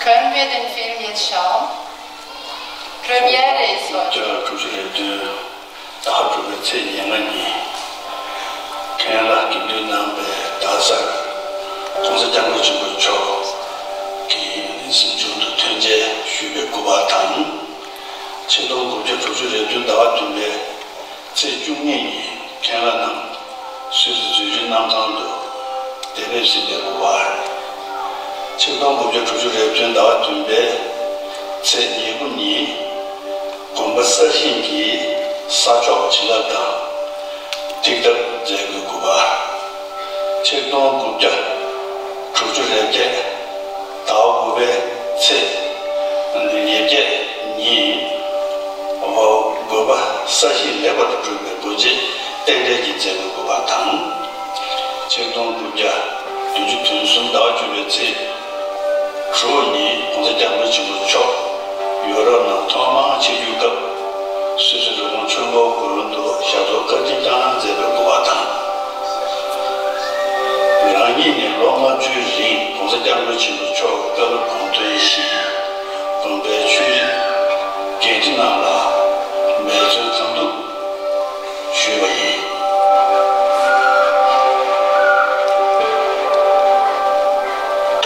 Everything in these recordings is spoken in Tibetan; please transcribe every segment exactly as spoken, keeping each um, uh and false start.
Können wir den Film jetzt schauen? Premiere ist heute. དྲུག་ཅུ་རེ་བདུན་ཟླ་དྲུག་པའི་ཚེས་ཉེར་ལྔ་ཉིན། མཁན་བླ་དགེ་འདུན་རྣམ་པས་རྡ་སར་༸གོང་ས་༸སྐྱབས་མགོན་ཆེན་པོ་མཆོག་གི་གཟིམ་ཆུང་དུ་ཐོན་མཆན་ཞུས་པའི་སྐུ་པར་དང་། ཆིག་སྟོང་དགུ་བརྒྱ་དྲུག་ཅུ་རེ་བདུན་ཟླ་བ་བདུན་པའི་ཚེས་བཅུ་གཉིས་ཉིན་མཁན་བླ་རྣམས་སུད་སི་མཛོད་འཇུག་གནམ་ཐང་དུ་གདན་འདྲེན་ཞུས་པའི་སྐུ་པར། ཆིག་སྟོང་དགུ་བརྒྱ་དྲུག་ཅུ་རེ་བདུན་ཟླ་བ་བདུན་པའི་ཚེས་ཉེར་དགུ་ཉིན་དགོན་པ་གསར་བཞེངས་ཀྱི་ས་ཕྱོགས་བྱིན་རླབས་དང་ཐིག་གདབ་མཛད་སྒོའི་སྐུ་པར། ཆིག་སྟོང་དགུ་བརྒྱ་དྲུག་ཅུ་རེ་བརྒྱད་ཟླ་བ་དགུ་པའི་ཚེས་ཉེར་བརྒྱད་ཉིན་དགོན་པ་གསར་བཞེངས་ལེགས་པར་གྲུབ་པའི་སྒོ་འབྱེད་རྟེན་འབྲེལ་གྱི་མཛད་སྒོའི་སྐུ་པར་དང་། ཆིག་སྟོང་དགུ་བརྒྱ་བདུན་ཅུ་དོན་གསུམ་ཟླ་བ་བཅུ་པའི་ཚེས་དྲུག་ཉིན་༸གོང་ས་༸སྐྱབས་མགོན་ཆེན་པོ་མཆོག་ཡོ་རོབ་ནང་ཐོག་མར་ཆིབས་བསྒྱུར་སྐབས། སུད་སི་རི་བོང་ཆོས་འཁོར་དགོན་དུ་ཞབས་ཏོག་བཀའ་དྲིན་བསྐྱངས་གནང་མཛད་པའི་སྐུ་པར་དང་། རང་ཉིད་ནས་ལོ་ལྔ་བཅུའི་རིང་༸གོང་ས་༸སྐྱབས་མགོན་ཆེན་པོ་མཆོག་གི་བཀའ་སློབ་དགོངས་དོན་བཞིན་དགོན་པའི་ཆོས་རིག་འགན་འཁྲི་རྣམས་ལ་འབད་བརྩོན་གང་ཐུབ་ཞུས་པ་ཡིན།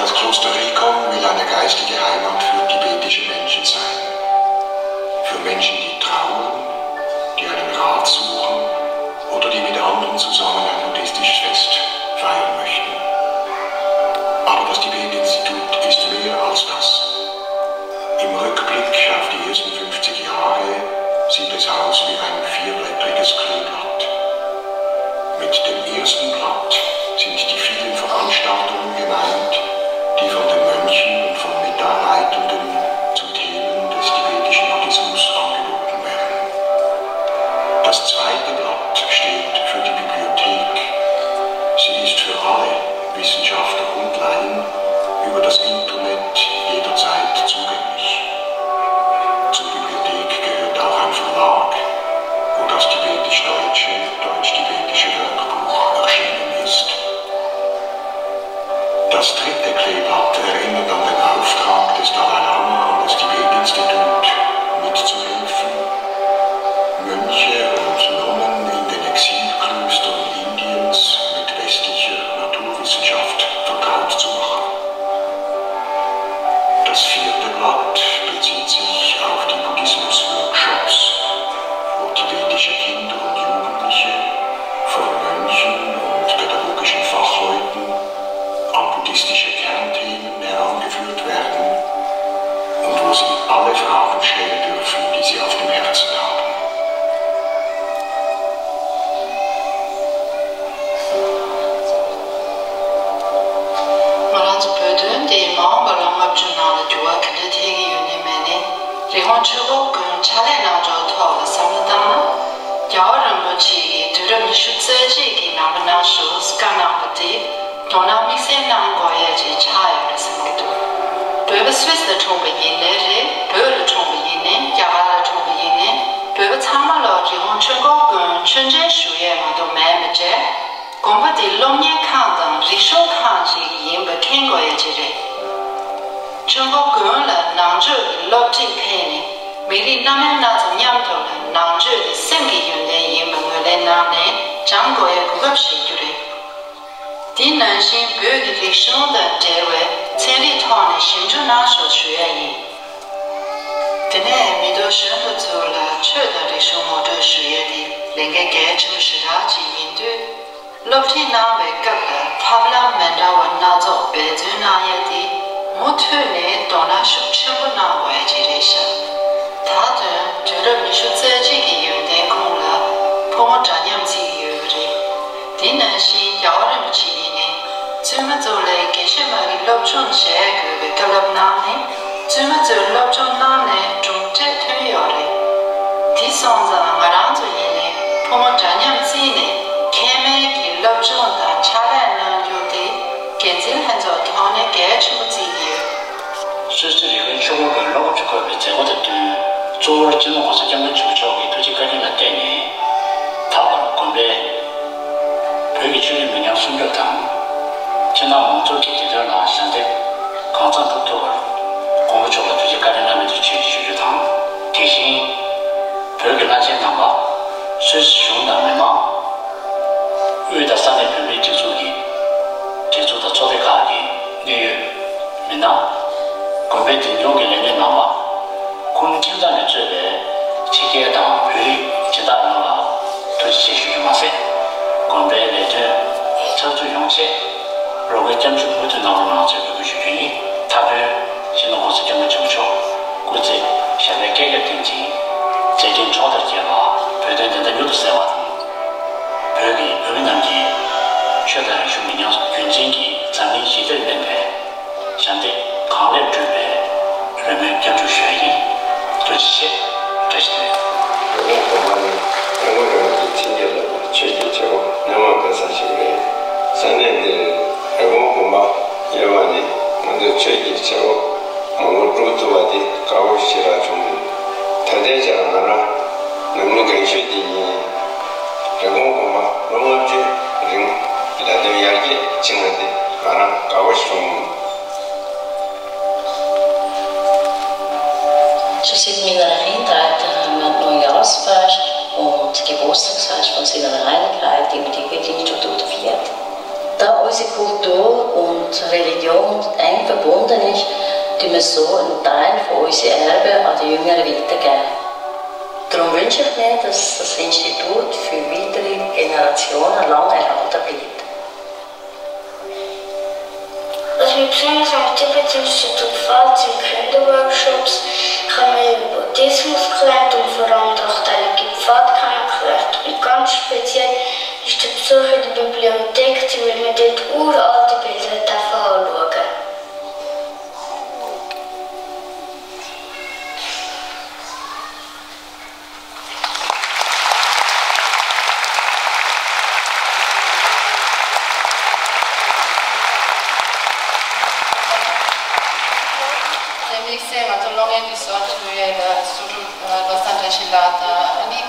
Das Kloster Rikon will eine geistige Heimat für tibetische Menschen sein. Für Menschen, die trauern, die einen Rat suchen oder die mit anderen zusammen ein buddhistisches Fest feiern möchten. Aber das Tibet-Institut ist mehr als das. Im Rückblick auf die ersten fünfzig Jahre sieht das Haus wie ein vierblättriges Kleeblatt. Mit dem ersten Blatt sind die vielen Veranstaltungen gemeint, die von den Mönchen und von Mitarbeitenden zu Themen des tibetischen Buddhismus angeboten werden. Das zweite Blatt steht für die Bibliothek. Sie ist für alle, Wissenschaftler und Laien, über das Internet jederzeit zugänglich. Zur Bibliothek gehört auch ein Verlag, wo das tibetisch-deutsche, deutsch-tibetische Wörterbuch erschienen ist. Das dritte Kleeblatt erinnert an den Auftrag des Dalai Lama an das Tibet-Institut, mitzuhelfen, Mönche und Nonnen in den Exilklöstern Indiens mit westlicher Naturwissenschaft vertraut zu machen. Das vierte Blatt bezieht sich auf die Buddhismus-Workshops, wo tibetische Kinder und Jugendliche von Mönchen und pädagogischen Fachleuten an buddhistische Kernthemen herangeführt werden und wo sie alle Fragen stellen dürfen, die sie auf dem Herzen haben. ང་རང་ཚོ་བོད་དོན་འདི་མ་འོངས་པ་ལ་ལྔ་བཅུ་ནང་ལ་འགྱུར་བ་ག་འདྲ་ཐེབས་ཀྱི་ཡོད་ནི་མེད་ནི། རི་ཀོན་ཆོས་འཁོར་དགོན་ཕྱག་ལས་གནང་ཕྱོགས་ཐོག་ལ་བསམ་བློ་བཏང་ན། རྒྱལ་བ་རིན་པོ་ཆེ་གིས་དུས་རབས་ཉི་ཤུ་རྩ་གཅིག་གི་ནང་པ་གནང་ཞུ་བཀའ་གནང་བ་དེ། དོ་སྣང་དམིགས་བསལ་གནང་དགོས་ཡ་ཅིག་ཆགས་ཡོད་རེད་བསམ་གྱི་འདུག་བོད་པ་སུད་སི་ལ་འཁྲུངས་པ་ཡིན་ནའི་རེད། བོད་ལ་འཁྲུངས་པ་ཡིན་ནའི། རྒྱ་གར་ལ་འཁྲུངས་པ་ཡིན་ནའི། བོད་པ་ཚང་མ་ལ་རི་ཀོན་ཆོས་འཁོར་དགོན་མཆོད་མཇལ་ཞུ་ཡས་མ་གཏོགས་མེད་པ་བྱས། དགོན་པ་འདི་སློབ་གཉེར་ཁང་དང་རིག་གཞུང་ཁང་ཞིག་ཡིན་པ་མཁྱེན་དགོས་ཡ་ཅིག་རེད། ཆོས་འཁོར་དགོན་ལ་ནང་ཆོས་ཀྱི་སློབ་ཁྲིད་ཕུལ་ནས། མི་རིགས་སྣ་མིན་སྣ་ཚོགས་མཉམ་དུ་ལ་ནང་ཆོས་དེ་སེམས་ཀྱི་ཡོན་ཏན་ཡིན་པ་ངོས་ལེན་གནང་ནས་སྦྱང་དགོས་ཡ་གོ་སྐབས་ཤིག་རྒྱུ་རེད། དེ་ནང་བཞིན་བོད་ཀྱི་རིག་གཞུང་དང་འབྲེལ་བའི་ཚན་རིག་ཐོག་ནས་ཞིབ་འཇུག་གནང་ཤོག་ཞུ་ཡ་ཡིན། དེ་ནས་མི་ཐོག་གཞོན་པ་ཚོ་ལ་ཆོས་དང་རིག་གཞུང་ངོ་སྤྲོད་ཞུ་ཡ་དེ་ལས་འགན་གལ་ཆེན་པོ་ཞེ་དྲག་ཅིག་ཡིན་དུས། སློབ་ཁྲིད་གནང་བའི་སྐབས་ལ་ཐབས་ལམ་མི་འདྲ་བ་སྣ་ཚོགས་འབད་བརྩོན་གནང་ཡ་དེ་མུ་མཐུད་ནས་དོ་སྣང་ཤུགས་ཆེན་པོ་གནང་དགོས་ཡ་ཅིག་རེད་ཤག་ད་དུང་དུས་རབས་ཉི་ཤུ་རྩ་གཅིག་གི་ཡོན་ཏན་ཁོང་ལ་ཕོ་མོ་འདྲ་མཉམ་བརྩི་གི་ཡོད་པ་རེད། དེ་ནང་བཞིན་རྒྱལ་བ་རིན་པོ་ཆེ་ཡིན་ནའི་བཙུན་མ་ཚོ་ལ་དགེ་བཤེས་མ་གི་སློབ་སྦྱོང་བྱེད་དགོས་པའི་བཀའ་སློབ་གནང་ནས། བཙུན་མ་ཚོའི་སློབ་སྦྱོང་གནང་ནས་གྲུབ་འབྲས་ཐོན་ཡོད་རེད། དེ་སོང་ཙང་ང་རང་ཚོ་ཡིན་ནའི་ཕོ་མོ་འདྲ་མཉམ་བརྩིས་ནས་ཁེ་མེད་ཀྱི་སློབ་སྦྱོང་དང་ཕྱག་ལས་གནང་རྒྱུ་དེ་འགན་འཛིན་ལྷན་ཚོགས་ཐོག་ནས་གལ་ཆེན་པོ་བརྩི་གི་ཡོད། སུད་སི་རི་ཀོན་ཆོས་འཁོར་དགོན་ལོ་ལྔ་བཅུ་འཁོར་བའི་མཛད་སྒོ་དང་བསྟུན། གཙོ་བོར་སྤྱི་ནོར་༸གོང་ས་༸སྐྱབས་མགོན་ཆེན་པོ་མཆོག་གི་ཐུགས་རྗེ་བཀའ་དྲིན་ལ་བརྟེན་ནས། ད་བར་དགོན་པས་བོད་ཀྱི་ཆོས་རིག་མི་ཉམས་སྲུང་སྐྱོབ་དང་། སྤྱི་དམངས་མང་ཚོགས་ཀྱི་ བོད་ཀྱི་བླ་ཆེན་རྣམ་པ། སུད་སི་གཞུང་དང་མི་མང་། དབུས་དང་ས་གནས་བོད་མིའི་སྒྲིག་འཛུགས་ཀྱི་སྒྲིག་འཛུགས་དང་ཚོགས་སྡེ་ཁག་གི་གནད་ཡོད་མི་སྣ། དགོན་པའི་འཛིན་སྐྱོང་གི་ལས་སྣེ་རྣམ་པ། ཁོང་ཁྱིམ་ཚང་ནས་གཙོས་པའི་ཕྱི་རྒྱལ་དང་བོད་རིགས་སྦྱིན་བདག་ཡོངས་ལ་ཐུགས་རྗེ་ཆེ་ཞུ་རྒྱུ་མ་ཟད། དགོན་པའི་ལས་དོན་ཚགས་ཚུད་ཡོང་ཆེད་རོགས་པའི་སྐྱབས་འཇུག་མུ་མཐུད་གནང་རོགས་གནང་ཞེས་འབོད་སྐུལ་ཞུ་རྒྱུ་ཡིན། མཐའ་དོན་སྤྱི་ནོར་༸གོང་ས་༸སྐྱབས་མགོན་ཆེན་པོ་མཆོག་སྐུ་ཚེ་ཞབས་པད་བསྐལ་བརྒྱར་བརྟན་ཅིང་མཛད་འཕྲིན་ཕྱོགས་མཐར་རྒྱས་པ། བོད་དོན་བདེན་མཐའ་མྱུར་དུ་གསལ་བ་དང་། བོད་ཀྱི་བོད་མི་རྣམས་ཀྱི་ཆོས་དང་རིག་གཞུང་མི་ཉམས་རྒྱུན་འཛིན་གྱིས་འཛམ་གླིང་ཞི་བདེར་སྨན་པའི་ཞབས་འདེགས་གང་ལེགས་བསྒྲུབ་པའི་རེ་སྨོན་སྐྱབས་འཇུག་ཞུ་ཡ་ཡིན། ཐུགས་རྗེ་ཆེ། བཀྲ་ཤིས་བདེ་ལེགས། རི་བོང་གོང་མ་ནི་རི་མོ་རི་མོ་གི་མཚན་གྱི་ལ་ཆོས་ཀྱི་བྱེད་སྒོ་སྣེ་མང་སྤེལ་ས་ཞིག་རེད། ས་གནས་འདིར་རི་བོང་གོང་མ་ཡོད་པ་ནི་ང་ཚོས་ཆོས་ཀྱི་བྱེད་སྒོ་མང་པོ་སྒྲུབ་ཐུབ་པ་དེ་དགའ་པོ་ཞེ་དྲག་བྱུང་། ད་ལྟའི་ཆར་ང་རང་ནང་མི་རྒན་ཤོས་དེ་ཡིན། རི་བོང་གོང་མ་ལོ་ལྔ་བཅུའི་རིང་ལས་དོན་ཡར་རྒྱས་ཕྱིན་པ་དེ་ང་རང་དགའ་པོ་བྱུང་། Zu sieht Minna Rachinta, Heimat Neujahrsfest und Geburtstagsfest von seiner Heiligkeit im Tibet in Stuttgart feiert. Da unsere Kultur und Religion eng verbunden ist, tun wir so einen Teil von unserem Erbe an die Jüngeren weitergeben. Darum wünsche ich mir, dass das Institut für weitere Generationen lang erhalten bleibt. Was mich besonders am Tibet-Institut gefällt, sind Kinderworkshops. Ich habe mehr über Buddhismus gelernt und vor allem den Achtteiligen Pfad kennengelernt. Und ganz speziell ist der Besuch in der Bibliothek, weil man dort uralte Bilder darf anschauen. དེ་དམིགས་བསལ་ང་ཚོ་གློག་བརྙན་འདི་བཟོ་བཅུག་ཡས་ལ་སུ་ཀྲུ་བློ་བཟང་བཀྲ་ཤིས་ལགས་དང་ཨ་ནི་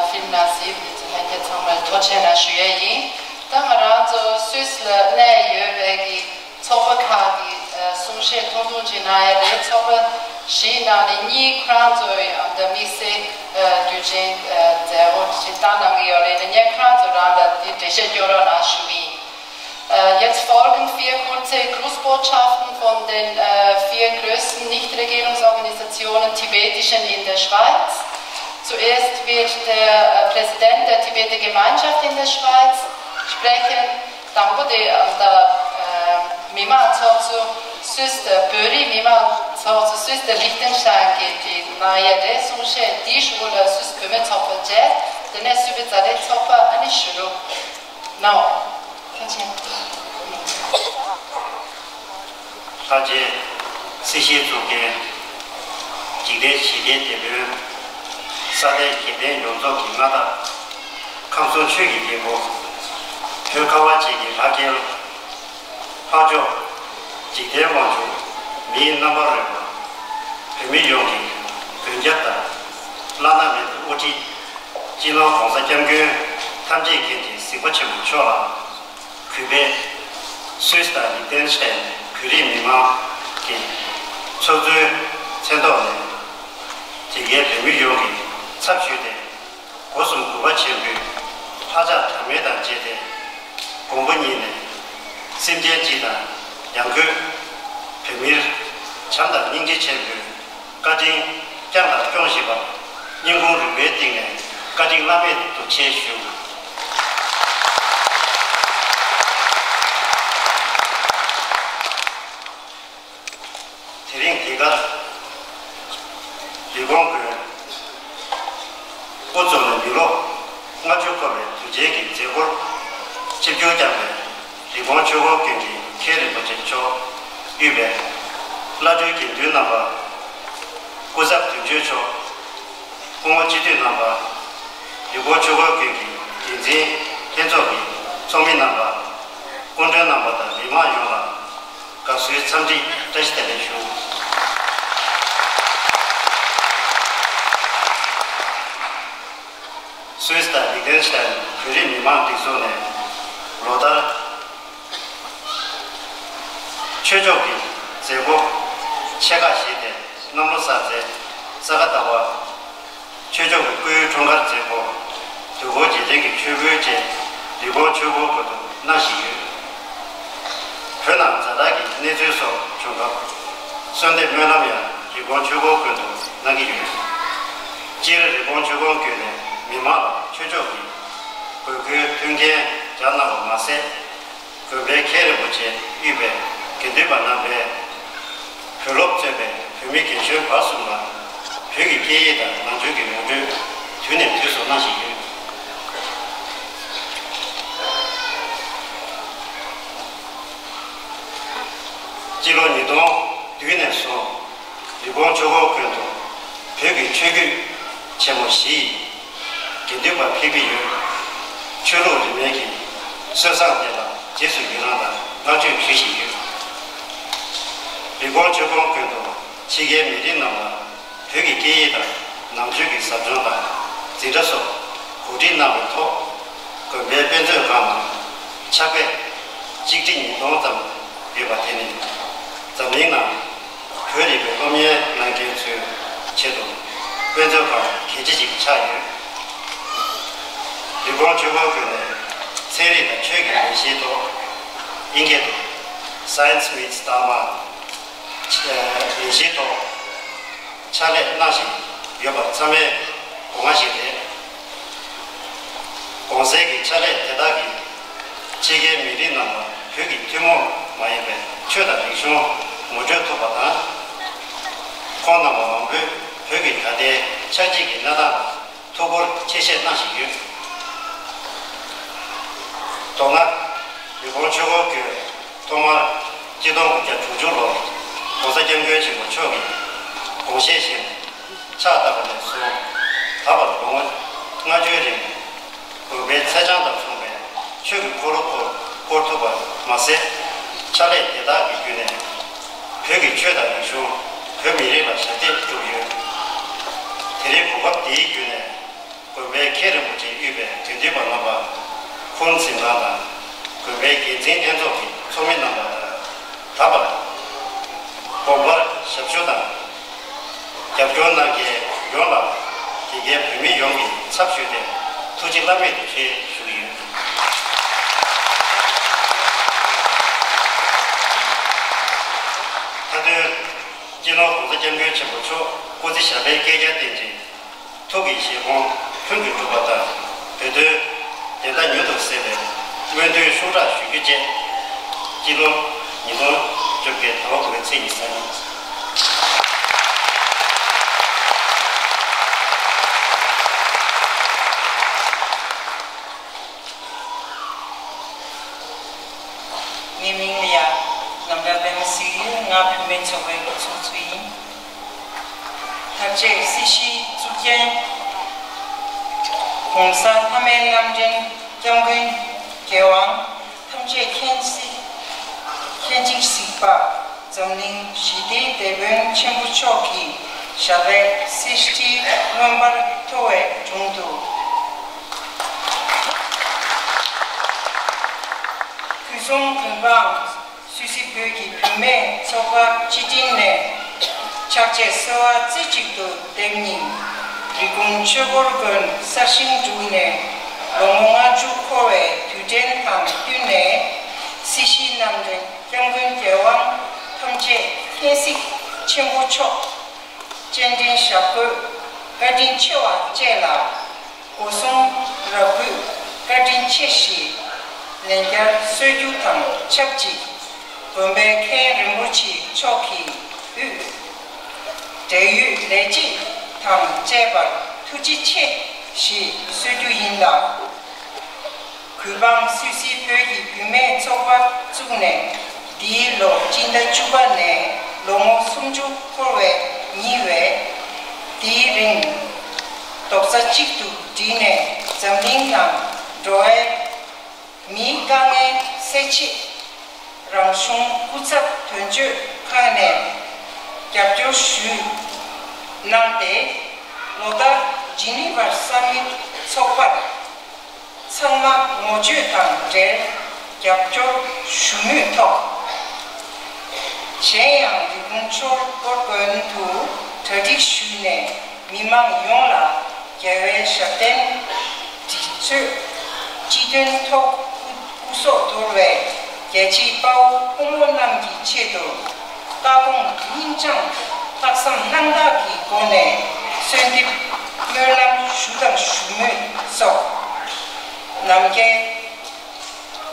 ཕིལ་ནཱ་སི་ཡིབ་ནི་ཚོ་ལྷན་རྒྱས་ཚང་མར་ཐུགས་རྗེ་ཆེ་ཞུ་ཡས་ཡིན། ད་ང་རང་ཚོ་སུད་སི་ལ་གནས་ཡོད་པའི་གི་ཚོགས་པ་ཁག་གི་གསུང་བཤད་ཐུང་ཐུང་ཅིག་གནང་ཡ་རེད། ཚོགས་པ་བཞིའི་ནང་ནས་གཉིས་ཁོ་རང་ཚོ་ཡང་ད་དམིགས་བསལ་དུས་ཆེན་མཛད་སྒོ་ཞིག་བཏང་གནང་གི་ཡོད་རེད། དེ་ནས་ཁོ་རང་ཚོ་རང་ལ་དེ་འགྲེལ་བཤད་སྐྱོན་རོགས་གནང་ཞུ་གི་ཡིན། Jetzt folgen vier kurze Grußbotschaften von den vier größten Nichtregierungsorganisationen tibetischen in der Schweiz. Zuerst wird der Präsident der Tibeter Gemeinschaft in der Schweiz sprechen. དང་པོ་དེ་ཨ་ད་མི་མང་ཚོགས་གཙོ་སུད་སི་བོད་རིགས་མི་མང་ཚོགས་གཙོ་སུད་སི་ལིག་ཏེན་ཤི་ཏན་གྱིས་དེ་གནང་ཡས་རེད། གསུང་བཤད་དེའི་གཞུག་ལ་སུད་སི་བུད་མེད་ཚོགས་པ་བཅས། དེ་ནས་སུད་སི་ཛ་དྲག་ཚོགས་པ་ཨ་ནི་གཞོན་ནུ་ནའོ། ཐུགས་རྗེ་ཆེ། ད་རྗེས་སྲིད་ཞིའི་གཙུག་རྒྱན། འཇིག་རྟེན་ཞི་བདེའི་དེད་དཔོན། ས་སྟེང་རྒྱལ་བསྟན་ཡོངས་རྫོགས་ཀྱི་མངའ་བདག་ཁམས་གསུམ་ཆོས་ཀྱི་རྒྱལ་པོ། བོད་ཁ་བ་ཅན་གྱི་ལྷ་སྐལ། ལྷ་མཆོག་འཇིག་རྟེན་དབང་ཕྱུག་མིའི་རྣམ་པར་རོལ་པ། བོད་མི་ཡོངས་ཀྱི་མགོན་སྐྱབས་དང་བླ་ན་མེད་པའི་དབུ་ཁྲིད། སྤྱི་ནོར་༸གོང་ས་༸སྐྱབས་མགོན་ཐམས་ཅད་མཁྱེན་ཅིང་གཟིགས་པ་ཆེན་པོ་མཆོག་ལ། གུས་པས་སུད་སི་དང་ལིག་ཏེན་ཤི་ཏན་བོད་རིགས་མི་མང་གི་ཚོགས་གཙོའི་མཚན་ཐོག་ནས་དེ་སྔའི་བོད་མི་ཡོངས་ཀྱི་ཚབ་ཞུས་ཏེ། སྒོ་གསུམ་གུས་པ་ཆེན་པོས་ལྷ་ཕྱག་དམ་མལ་དང་མཇལ་ཏེ། དགོངས་པ་བརྙེས་ནས་སེམས་ཅན་སྤྱི་དང་ཡང་སྒོས་བོད་མིར་བྱམས་དང་སྙིང་རྗེ་ཆེན་པོས་བཀའ་དྲིན་བསྐྱངས་དང་སྐྱོང་བཞིན་པར་སྙིང་ཁུང་རུས་པའི་གཏིང་ནས་བཀའ་དྲིན་བླ་མེད་དུ་ཆེ་ཞུ། དེ་རིང་འདི་གར་ལས་ཁུངས་ཀྱི་དབུ་འཛོམས་ནས་མི་ལོ་ལྔ་བཅུ་འཁོར་བའི་དུས་ཆེན་གྱི་མཛད་སྒོར་ཆིབས་བསྒྱུར་བསྐྱངས་པའི་ལས་ཁུངས་ཆོས་འཁོར་དགོན་གྱི་མཁན་རིན་པོ་ཆེ་མཆོག་དབུས་པའི་བླ་སྤྲུལ་དགེ་འདུན་རྣམ་པ། སྐུ་ཚབ་དོན་གཅོད་མཆོག་སྐུ་ངོ་སྤྱི་འཐུས་རྣམ་པ། ཡུལ་སྐོར་ཆོས་འཁོར་ཁུལ་གྱི་འགན་འཛིན་ལྷན་ཚོགས་ཀྱི་ཚོགས་མི་རྣམ་པ། སྐུ་མགྲོན་རྣམ་པ་དང་མི་མང་ཡོངས་ལ་དགའ་བསུའི་འཚམས་འདྲི་བཀྲ་ཤིས་བདེ་ལེགས་ཞུ། སུད་སི་དང་ལིག་ཏེན་ཤི་ཏན་བོད་རིགས་མི་མང་སྒྲིག་འཛུགས་ནས་ལོ་ལྟར་ཆོས་ཕྱོགས་ཀྱི་མཛད་སྒོ་ཆེ་ཁག་བཞི་སྟེ་གནམ་ལོ་གསར་ཚེས་ས་ག་ཟླ་བ། ཆོས་ཕྱོགས་ཀྱི་སྐུའི་འཁྲུངས་སྐར་མཛད་སྒོ། དུས་འཁོར་འཇིག་རྟེན་གྱི་ཆོས་འབུལ་བཅས་རི་ཀོན་ཆོས་འཁོར་དགོན་དུ་གནང་བཞིན་ཡོད། བོད་ནང་ཛ་དྲག་གི་གནས་ཚུལ་སོགས་བྱུང་སྐབས། གསོལ་འདེབས་སྨོན་ལམ་ཡང་རི་ཀོན་ཆོས་འཁོར་དགོན་དུ་གནང་གི་ཡོད། སྤྱིར་རི་ཀོན་ཆོས་འཁོར་བརྒྱུད་ནས་མི་མང་ལ་ཆོས་ཕྱོགས་ཀྱི་དགོས་མཁོའི་མཐུན་རྐྱེན་སྦྱར་གནང་བ་མ་ཟད། དགོན་པའི་མཁན་རིན་པོ་ཆེ་དབུས་པའི་དགེ་འདུན་པ་རྣམ་པས་བོད་སློབ་གཙོས་པའི་བོད་མི་རྒན་གཞོན་བར་གསུམ་ལ་བོད་ཀྱི་སྐད་ཡིག་དང་ནང་ཆོས་ཀྱི་ངོ་སྤྲོད་དུས་ནས་དུས་སུ་གནང་བཞིན་ཡོད། སྤྱི་ལོ་ཉིས་སྟོང་བདུན་ནས་བཟུང་རི་ཀོན་ཆོས་འཁོར་དགོན་དུ་བོད་ཀྱི་ཆོས་བརྒྱུད་ཆེན་མོ་བཞི་ཡི་དགེ་འདུན་པ་ཕེབས་ཀྱི་ཡོད། ཆོས་ལུགས་རིས་མེད་ཀྱི་སྲོལ་བཟང་དེ་ལ་རྗེས་སུ་ཡི་རང་དང་བསྔགས་བརྗོད་ཞུ་བཞིན་ཡོད། རི་ཀོན་ཆོས་འཁོར་དགོན་དུ་ཕྱི་རྒྱལ་མི་རིགས་རྣམས་ལ་བོད་ཀྱི་སྐད་ཡིག་དང་ནང་ཆོས་ཀྱི་ཟབ་སྦྱོང་དང་འཛིན་གྲྭ་སོགས་གོ་སྒྲིག་གནང་བའི་ཐོག་དགོན་པའི་དཔེ་མཛོད་ཁང་ནང་ཕྱག་དཔེ་གཅིག་ཁྲི་ཉིས་སྟོང་ཙམ་ཡོད་པ་དེ་ནི་འཛམ་གླིང་ནང་བོད་རིག་པའི་སློབ་གཉེར་གནང་མཁན་ཚོའི་ཆེད་དུ་དཔེ་མཛོད་ཁང་གལ་ཆེ་ཞིག་ཆགས་ཡོད། རི་ཀོན་ཆོས་འཁོར་དགོན་ནས་ཚན་རིག་དང་ཆོས་ཀྱི་ལས་གཞིའི་ཐོག་དབྱིན་སྐད་དུ་Science Meets Dharma ལས་གཞིའི་ཐོག་ཕྱག་ལས་གནང་བཞིན་ཡོད་པ་ཚང་མས་གོ་ལྔ་ཞིག་རེད། གོང་གསལ་གྱི་ཕྱག་ལས་དེ་དག་གིས་ཕྱི་རྒྱལ་མི་རིགས་རྣམས་ལ་བོད་ཀྱི་ཐུན་མོང་མ་ཡིན་པའི་ཆོས་དང་རིག་གཞུང་ངོ་སྤྲོད་ཐུབ་པ་དང་། ཁོང་རྣམ་པ་མང་པོས་བོད་ཀྱི་ད་ལྟའི་ཆགས་འཇིག་གི་གནས་སྟངས་ལ་ཐུགས་ཁུར་ཆེ་བཞེས་གནང་བཞིན་ཡོད། མདོར་ན། རི་ཀོན་ཆོས་འཁོར་དགོན་ཐོག་མར་ཆིག་སྟོང་དགུ་བརྒྱ་དྲུག་ཅུ་ལོར་༸གོང་ས་༸སྐྱབས་མགོན་ཆེན་པོ་མཆོག་གིས་དགོངས་བཞེས་བཞིན་ཕྱག་བཏབ་པ་ནས་བཟུང་ད་བར་ལོ་ངོ་ལྔ་བཅུའི་རིང་དགོན་པའི་མཚན་བྱང་དང་མཚུངས་པའི་ཆོས་ཀྱི་འཁོར་ལོ་བསྐོར་བསྐོར་ཐུབ་པ་མ་ཟད། ཕྱག་ལས་དེ་དག་གི་བརྒྱུད་ནས་བོད་ཀྱི་ཆོས་དང་རིག་གཞུང་བོད་མི་རིགས་ལ་ཞབས་འདེགས་བསྒྲུབས་ཡོད། དེ་རིང་གོ་སྐབས་འདིའི་བརྒྱུད་ནས། དགོན་པའི་མཁན་རིན་པོ་ཆེ་དབུས་པའི་དགེ་འདུན་པ་རྣམ་པ། ཁོང་གཟིམ་ཁང་དང་། དགོན་པའི་འགན་འཛིན་ལྷན་ཚོགས་ཀྱི་ཚོགས་མི་རྣམ་པ་དང་། ད་བར་དགོན་པར་ཞབས་ཞུ་དང་། རྒྱབ་སྐྱོར་གནང་མཁན་ཡོངས་ལ་དགེ་རྒན་བོད་མི་ཡོངས་ཀྱི་ཚབ་ཞུས་ཏེ་ཐུགས་རྗེ་བླ་མེད་དུ་ཆེ་ཞུ་གི་ཡོད། མཐའ་དོན། སྤྱི་ནོར་༸གོང་ས་༸སྐྱབས་མགོན་ཆེན་པོ་མཆོག་སྐུ་ཚེ་ཞབས་པད་བསྐལ་བརྒྱར་བརྟན་ཅིང་། ཐུགས་ཀྱི་བཞེད་དགོངས་ལྷུན་གྱིས་གྲུབ་པ་དང་། བོད་དོན་བདེན་མཐའ་མྱུར་དུ་གསལ་བའི་སྨོན་འདུན་ཤུགས་དྲག་ཞུ་རྒྱུ་བཅས། སྤྱི་ལོ་ཉིས་སྟོང་བཅོ་བརྒྱད་ཟླ་བ་དགུ་པའི་ཚེས་ཉི་ཤུ་རྩ་གཉིས། ངའི་མིང་ལ་ཡ། ནམ་ར་པད་མ་སི་ཡིན། ང་བུད་མེད་ཚོགས་པའི་ཚོགས་གཙོ་ཡིན། ཐམས་ཅད་སྲིད་ཞིའི་གཙུག་རྒྱན། ༸གོང་ས་ལྷ་མིའི་རྣམ་འདྲེན་༸སྐྱབས་མགོན་རྒྱལ་དབང་། ཐམས་ཅད་མཁྱེན་གཟིགས། མཁྱེན་ཅིང་གཟིགས་པ། འཛམ་གླིང་ཞི་བདེའི་དེད་དཔོན་ཆེན་པོ་མཆོག་གི་ཞབས་པད་སྲིད་ཞིའི་མངོན་པར་མཐོ་བའི་དྲུང་དུ། དུས་གསུམ་མགོན་པའམ་སུད་སི་བོད་ཀྱི་བུད་མེད་ཚོགས་པ་སྤྱི་མགྲིན་ནས་ཕྱག་རྗེས་གསོལ་བ་རྩེ་གཅིག་ཏུ་འདེབས་སྙིང་། རི་ཀོན་ཆོས་འཁོར་དགོན་གསར་བཞེངས་གྲུབ་ནས་ལོ་ངོ་ལྔ་བཅུ་འཁོར་བའི་དུས་དྲན་དང་བསྟུན་ནས་སྲིད་ཞིའི་རྣམ་འདྲེན་༸སྐྱབས་མགོན་རྒྱལ་དབང་ཐམས་ཅད་མཁྱེན་གཟིགས་ཆེན་པོ་མཆོག་སྤྱན་འདྲེན་ཞབས་བཀོད་བཀའ་དྲིན་ཆེ་བ་བཅས་ལ་སྒོ་གསུམ་རབ་གུས་བཀའ་དྲིན་ཆེ་ཞེས་ལན་བསྐྱར་གསོལ་རྒྱུ་དང་ཆབས་ཅིག་དགོན་པའི་མཁན་རིན་པོ་ཆེ་མཆོག་གི་དབུས་འབྲེལ་ཡོད་ལས་བྱེད་དང་བཅས་པར་ཐུགས་རྗེ་ཆེ་ཞེས་གསོལ་རྒྱུ་ཡིན་ལ། གུས་འབངས་སུད་སི་བོད་ཀྱི་བུད་མེད་ཚོགས་པ་བཙུགས་ནས་འདིའི་ལོ་སྤྱི་ཟླ་བཅུ་པ་ནས་ལོ་ངོ་སུམ་ཅུ་འཁོར་བའི་ཉེ་བའི་དེའི་རིང་རྡོག་རྩ་གཅིག་ཏུ་བསྒྲིལ་ནས་འཛམ་གླིང་དང་འགྲོ་བའི་མིའི་དཀའ་ངལ་སེལ་ཆེད་རང་གཞུང་སྐུ་ཚབ་དོན་གཅོད་ཁང་ནས་རྒྱབ་སྐྱོར་ཞུས་གནང་སྟེ། ལོ་ལྟར་ཇི་ནི་ཝར་སམ་མིཊ་ཚོགས་པར་ཚང་མ་ངོ་བརྗོད་དང་འབྲེལ་རྒྱབ་སྐྱོར་ཞུ་མུས་ཐོག་གཞན་ཡང་རི་ཀོན་ཆོས་འཁོར་དགོན་དུ་གྲ་སྒྲིག་ཞུས་ནས་མི་མང་ཡོངས་ལ་ རྒྱལ་བའི་ཞབས་བརྟན་དྲི་ཚོད་སྤྱི་དོན་ཐོག་སྐུ་སྐུ་སྲོག་དོར་བའི་རྒྱལ་གཅེས་དཔའ་བོ་ཕོ་མོ་རྣམས་ཀྱི་ཆེད་དུ་བཀའ་དགོངས་སྙིང་བཅངས་ལྷག་བསམ་རྣམ་དག་གི་སྒོ་ནས་གསོལ་འདེབས་སྨོན་ལམ་ཞུ་དང་ཞུ་མུས་སོགས། ནམ་མཁའི་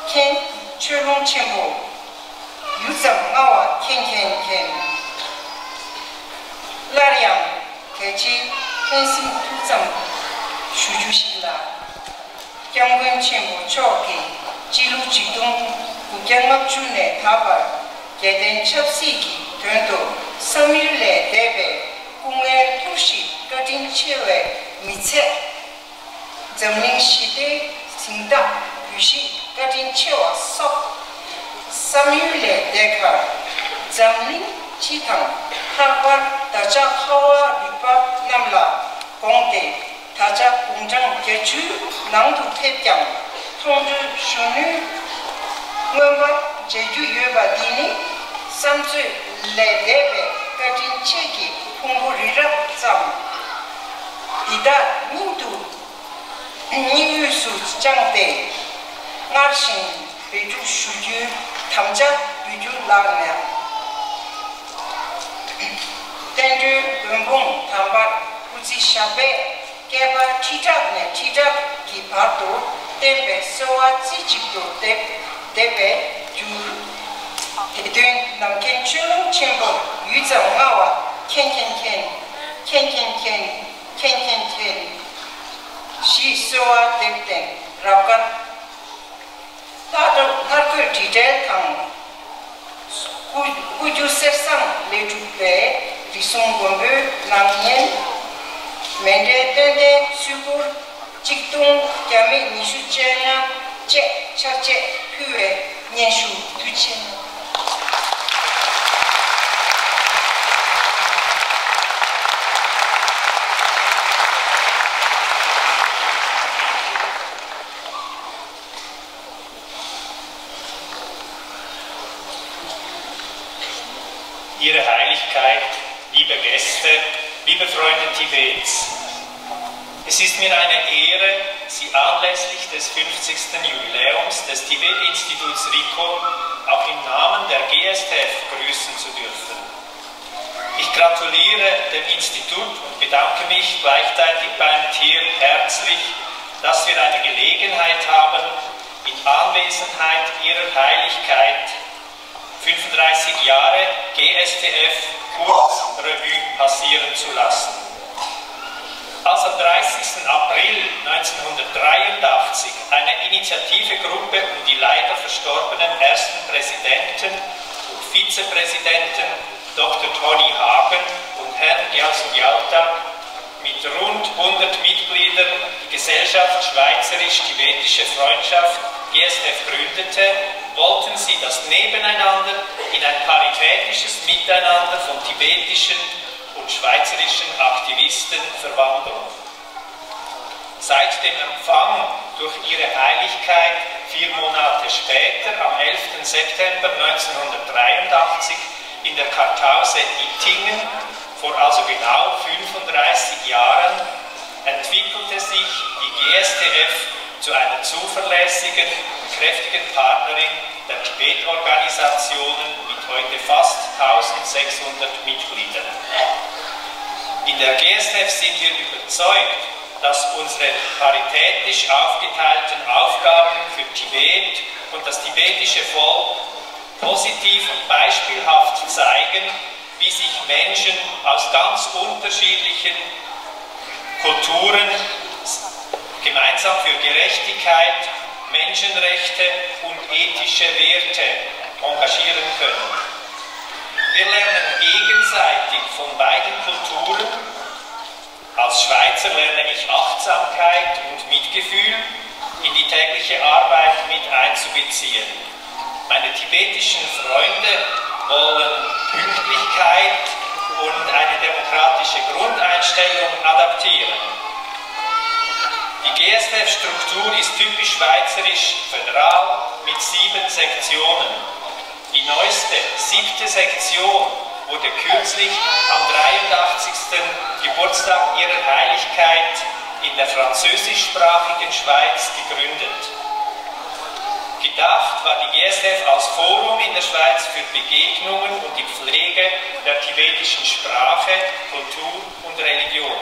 མཁྱེན་ཆོས་ལོངས་ཆེན་པོ། ཡུད་ཙམ་སྔ་བ་མཁྱེན་མཁྱེན་མཁྱེན། སླར་ཡང་གལ་ཆེའི་ཕན་སེམས་ཐུགས་ཙམ་ཞུ་རྒྱུ་ཞིག་ལ། སྐྱབས་མགོན་ཆེན་པོ་མཆོག་གིས་སྤྱི་ལོ་ཆིག་སྟོང་དགུ་བརྒྱ་ལྔ་བཅུ་ནས་ད་བར་རྒྱལ་བསྟན་ཆབ་སྲིད་ཀྱི་དོན་དུ་བསམ་ཡུལ་ལས་འདས་པའི་སྐུ་ངལ་ཐུགས་ཞིབ་བཀའ་དྲིན་ཆེ་བས་མི་ཚད། འཛམ་གླིང་ཞི་བདེའི་གཟེངས་རྟགས་འབུལ་བཞེས་བཀའ་དྲིན་ཆེ་བ་སོགས་བསམ་ཡུལ་ལས་འདས་ཁར། འཛམ་གླིང་སྤྱི་དང་ལྷག་པར་བདག་ཅག་ཁ་བ་རིག་པ་རྣམས་ལ་དགོངས་ཏེ། ད་ཆ་དགུང་གྲངས་བརྒྱད་ཅུའི་ནང་དུ་ཕེབས་ཀྱང་མཐོང་གྲོལ་གཞོན་ནུའི་མངོན་པར་མཇལ་རྒྱུ་ཡོད་པ་འདི་ནི་བསམ་ཚོད་ལས་འདས་པའི་བཀའ་དྲིན་ཆེ་གི་ཕུང་པོ་རི་རབ་ཙམ་འདི་དག་སྙིང་དུ་སྙིང་དབུས་སུ་བཅངས་ཏེ་སྔར་བཞིན་འབད་སྒྲུབ་ཞུ་རྒྱུའི་དམ་བཅའ་འབུལ་རྒྱུ་ལགས་ནས། བསྟན་འགྲོའི་མགོན་དཔུང་དམ་པར་སྐུ་ཚེ་ཞབས་པད་བསྐལ་པ་ཁྲི་ཕྲག་ནས་ཁྲི་ཕྲག་གི་བར་དུ་བརྟན་པའི་གསོལ་བ་རྩེ་གཅིག་ཏུ་འདེབས་འདེབས་པའི་རྒྱུ། དེ་དོན་ནམ་མཁའི་ཆོས་ལོངས་ཆེན་པོ་ཡུད་ཙམ་སྔ་བ་མཁྱེན་མཁྱེན་མཁྱེན། མཁྱེན་མཁྱེན་མཁྱེན། མཁྱེན་མཁྱེན་མཁྱེན། ཞེས་གསོལ་བ་འདེབས་ཏེ་རབ་དཀར། ལྷ་སྒྲུབ་སྔར་རྒོལ་དྲི་བྲལ་དང་། སྐུ་སྐུ་རྒྱུ་གསེར་ཟངས་ལས་གྲུབ་པའི་རིགས་གསུམ་མགོན་པོའི་སྣང་བརྙན། མཎྜལ་རྟེན་འབྲེལ་ཚུལ་འཁོར་གཅིག་སྟོང་བརྒྱ་མེད་ཉི་ཤུ་རྩ་ལྔ་བཅས་ཕྱག་རྗེས་ཕུལ་བའི་སྙན་ཞུ་དུས་ཆེན། Ihre Heiligkeit, liebe Gäste, liebe Freunde Tibets, es ist mir eine Ehre, Sie anlässlich des fünfzigsten Jubiläums des Tibet-Instituts RIKO auch im Namen der G S T F grüßen zu dürfen. Ich gratuliere dem Institut und bedanke mich gleichzeitig beim TIRP herzlich, dass wir eine Gelegenheit haben, in Anwesenheit Ihrer Heiligkeit fünfunddreißig Jahre G S T F kurz Revue passieren zu lassen. Als am dreißigsten April neunzehnhundertdreiundachtzig eine Initiativegruppe um die leider verstorbenen ersten Präsidenten und Vizepräsidenten Doktor Toni Hagen und Herrn Gyaltsen Gyalta mit rund hundert Mitgliedern die Gesellschaft Schweizerisch-Tibetische Freundschaft, G S T F, gründete, wollten sie das Nebeneinander in ein paritätisches Miteinander von tibetischen und schweizerischen Aktivisten verwandeln. Seit dem Empfang durch Ihre Heiligkeit vier Monate später, am elften September neunzehnhundertdreiundachtzig, in der Kartause Ittingen, vor also genau fünfunddreißig Jahren, entwickelte sich die G S T F zu einer zuverlässigen und kräftigen Partnerin der Tibet-Organisationen mit heute fast tausendsechshundert Mitgliedern. In der G S F sind wir überzeugt, dass unsere paritätisch aufgeteilten Aufgaben für Tibet und das tibetische Volk positiv und beispielhaft zeigen, wie sich Menschen aus ganz unterschiedlichen Kulturen gemeinsam für Gerechtigkeit, Menschenrechte und ethische Werte engagieren können. Wir lernen gegenseitig von beiden Kulturen. Als Schweizer lerne ich Achtsamkeit und Mitgefühl in die tägliche Arbeit mit einzubeziehen. Meine tibetischen Freunde wollen Pünktlichkeit und eine demokratische Grundeinstellung adaptieren. Die G S F-Struktur ist typisch schweizerisch föderal mit sieben Sektionen. Die neueste, siebte Sektion wurde kürzlich am dreiundachtzigsten Geburtstag Ihrer Heiligkeit in der französischsprachigen Schweiz gegründet. Gedacht war die G S F als Forum in der Schweiz für Begegnungen und die Pflege der tibetischen Sprache, Kultur und Religion.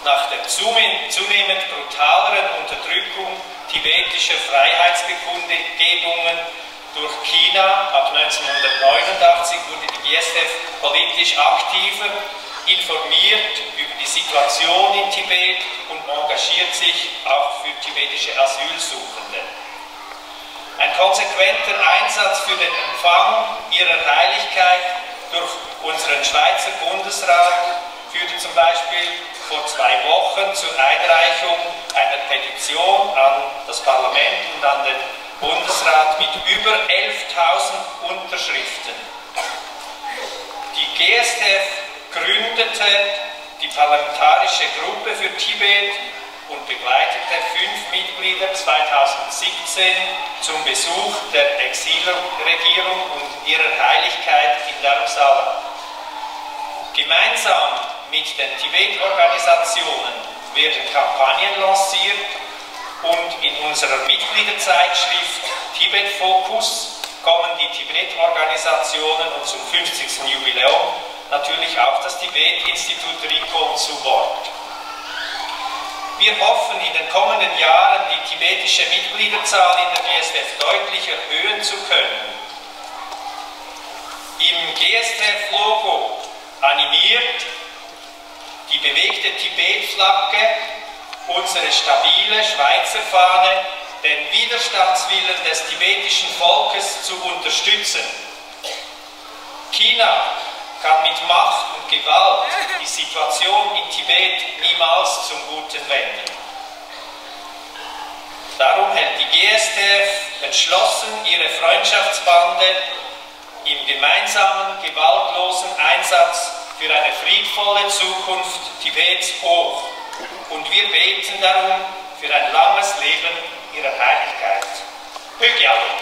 Nach der zume-, zunehmend brutaleren Unterdrückung tibetischer Freiheitsbekundgebungen durch China ab neunzehnhundertneunundachtzig wurde die G S F politisch aktiver, informiert über die Situation in Tibet und engagiert sich auch für tibetische Asylsuchende. Ein konsequenter Einsatz für den Empfang ihrer Heiligkeit durch unseren Schweizer Bundesrat führte zum Beispiel vor zwei Wochen zur Einreichung einer Petition an das Parlament und an den Bundesrat mit über elftausend Unterschriften. Die G S F gründete die Parlamentarische Gruppe für Tibet und begleitete fünf Mitglieder zweitausendsiebzehn zum Besuch der Exilregierung und ihrer Heiligkeit in Dharamsala. Gemeinsam mit den Tibet-Organisationen werden Kampagnen lanciert und in unserer Mitgliederzeitschrift Tibet Fokus kommen die Tibet-Organisationen und zum fünfzigsten Jubiläum natürlich auch das Tibet-Institut RIKOM zu Wort. Wir hoffen, in den kommenden Jahren die tibetische Mitgliederzahl in der G S F deutlich erhöhen zu können. Im G S F-Logo animiert die bewegte Tibet-Flagge, unsere stabile Schweizer Fahne, den Widerstandswillen des tibetischen Volkes zu unterstützen. China kann mit Macht und Gewalt die Situation in Tibet niemals zum Guten wenden. Darum hält die G S T F entschlossen ihre Freundschaftsbande im gemeinsamen, gewaltlosen Einsatz für eine friedvolle Zukunft Tibets hoch. Und wir beten darum für ein langes Leben ihrer Heiligkeit. Höchste Achtung!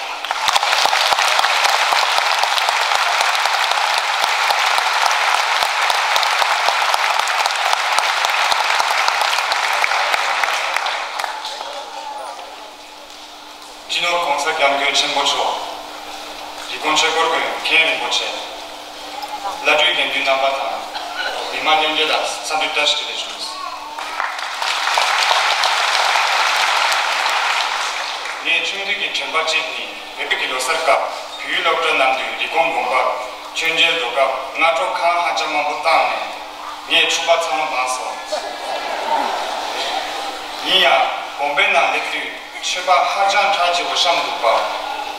སྤྱི་ནོར་༸གོང་ས་༸སྐྱབས་མགོན་ཆེན་པོ་མཆོག་རི་ཀོན་ཆོས་འཁོར་དགོན་མཁན་རིན་པོ་ཆེ། བླ་སྤྲུལ་དགེ་འདུན་རྣམ་པ་དང་། མི་མང་ལྷན་རྒྱས་ལ་འཚམས་འདྲི་བཀྲ་ཤིས་བདེ་ལེགས་ཞུ། ངས་ཆུང་དུས་ཀྱི་དྲན་པ་གཅིག་ནི། བོད་པའི་གི་ལོ་གསར་སྐབས་བོད་ཡིག་སློབ་གྲྭ་ནང་དུ་རི་ཀོན་དགོན་པར་མཆོད་མཇལ་འགྲོ་སྐབས་སྔ་དྲོ་ཁང་ཧ་ཅང་མང་པོ་བཏང་ནས་ངས་འཁྲུག་པ་ཚང་མ་སྤངས་སོང་། ཡིན་ཡང་དགོན་པའི་ནང་སླེབས་དུས། མཆོད་པ་ཧ་ཅང་གྲ་རྒྱས་པོ་བཤམས་འདུག་པར་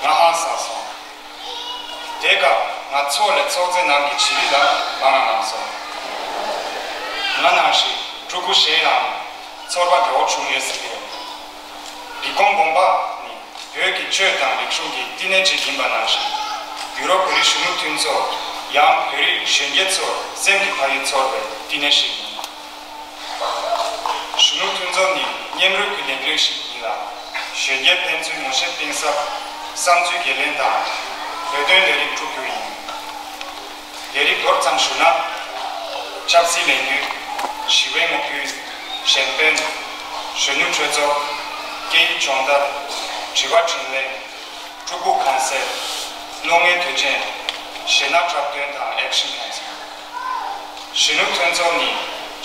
ང་ཧང་སངས་སོང་། དེ་སྐབས་ང་ཚོགས་ལས་ཚོགས་རྫས་ནང་གི་བྱི་རིལ་ལ་མ་ང་ངམ་སོང་། ང་ནང་བཞིན་ཕྲུ་གུ་གཞན་ཡང་ཚོར་བ་འདྲ་བོ་བྱུང་ཡོད་སྲིད་པས། རི་ཀོན་དགོན་པ་ནི་བོད་ཀྱི་ཆོས་དང་རིག་གཞུང་གི་བསྟི་གནས་ཅིག་ཡིན་པ་ནང་བཞིན། ཡུ་རོབ་བོད་རིགས་གཞོན་ནུ་མཐུན་ཚོགས་ཡང་བོད་རིགས་གཞོན་སྐྱེས་ཚོར་སེམས་ཀྱི་ཕ་ཡུལ་ཚོར་བའི་བསྟི་གནས་ཤིག་ཡིན། གཞོན་ནུ་མཐུན་ཚོགས་ནི་མཉམ་རུབ་ཀྱི་ལས་འགུལ་ཞིག་ཡིན་ལ། གཞོན་སྐྱེས་ཕན་ཚུན་ངོ་ཤེས་གཏིང་ཟབ། བསམ་ཚུལ་བརྗེ་ལེན་དང་། བོད་དོན་ལས་རིགས་བསྒྲུབ་རྒྱུ་ཡིན། ལས་རིགས་མདོར་ཙམ་ཞུ་ན། ཆབ་སྲིད་ལས་འགུལ། ཞི་བའི་ངོ་རྒོལ། གཞན་ཕན། གཞོན་ནུ་གྲོས་ཚོགས། སྐད་ཡིག་སྦྱོང་བརྡར། དྲི་བ་དྲིས་ལན། ཕྲུ་གུ་གུང་སེང་། གློག་བརྙན་དུས་ཆེན། གཞས་སྣ་འཁྲབ་སྟོན་དང་ཨེག་ཤན་ཕན་ཚུན། གཞོན་ནུ་མཐུན་ཚོགས་ནི་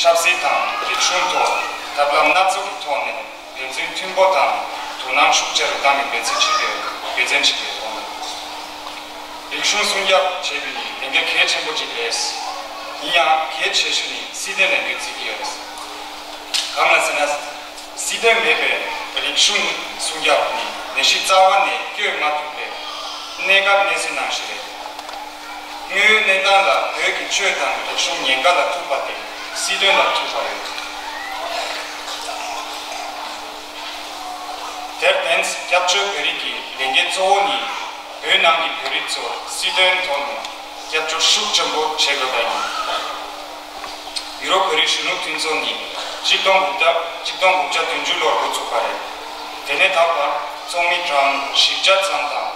ཆབ་སྲིད་དང་རིག་གཞུང་ཐོག་ཐབས་ལམ་སྣ་ཚོགས་ཀྱི་ཐོག་ནས་ཕན་ཚུན་མཐུན་པོ་དང་དོ་སྣང་ཤུགས་ཆེ་རུ་གཏང་བའི་འབད་བརྩོན་བྱེད་དགོས། འབད་བརྩོན་བྱེད་དགོས་དགོངས་དག། རིག་གཞུང་སྲུང་སྐྱོབ་བྱེད་རྒྱུ་ནི་ལས་འགན་གལ་ཆེན་པོ་ཅིག་རེད། ཡིན་ཡང་གལ་ཆེ་ཤོས་ནི་སྲིད་དོན་ལས་འགན་བརྩི་རྒྱུ་ཡོད། གང་ལ་ཟེར་ན། སྲིད་དོན་མེད་པའི་རིག་གཞུང་སྲུང་སྐྱོབ་ནི་ནད་གཞི་རྩ་བ་ནས་བསྐྱོད་མ་ཐུབ་པའི་གནས་སྐབས་གནས་ཚུལ་ནང་བཞིན་རེད། དངོས་ཡོད་གནས་སྟངས་ལ་བོད་ཀྱི་ཆོས་དང་རིག་གཞུང་ཉེན་ཁ་ལ་ཐུག་པ་དེ་སྲིད་དོན་ལ་ཐུག་པ་ཡོད། དེར་བརྟེན་སྐྱབས་བཅོལ་བོད་རིགས་ཀྱི་ལས་འགན་གཙོ་བོ་ནི། བོད་ནང་གི་བོད་རིགས་ཚོར་སྲིད་དོན་ཐོག་ནས་སྐྱབས་བཅོལ་ཤུགས་ཆེན་པོ་བྱེད་དགོས་པ་ཡིན། ཡུ་རོབ་བོད་རིགས་གཞོན་ནུ་མཐུན་ཚོགས་ནི་གཅིག་སྟོང་དགུ་བརྒྱ་གཅིག་སྟོང་དགུ་བརྒྱ་བདུན་ཅུ་ལོར་འགོ་ཚུགས་པ་རེད། དེ་ནས་ད་བར་ཚོགས་མི་གྲངས་བཞི་བརྒྱ་ཙམ་དང་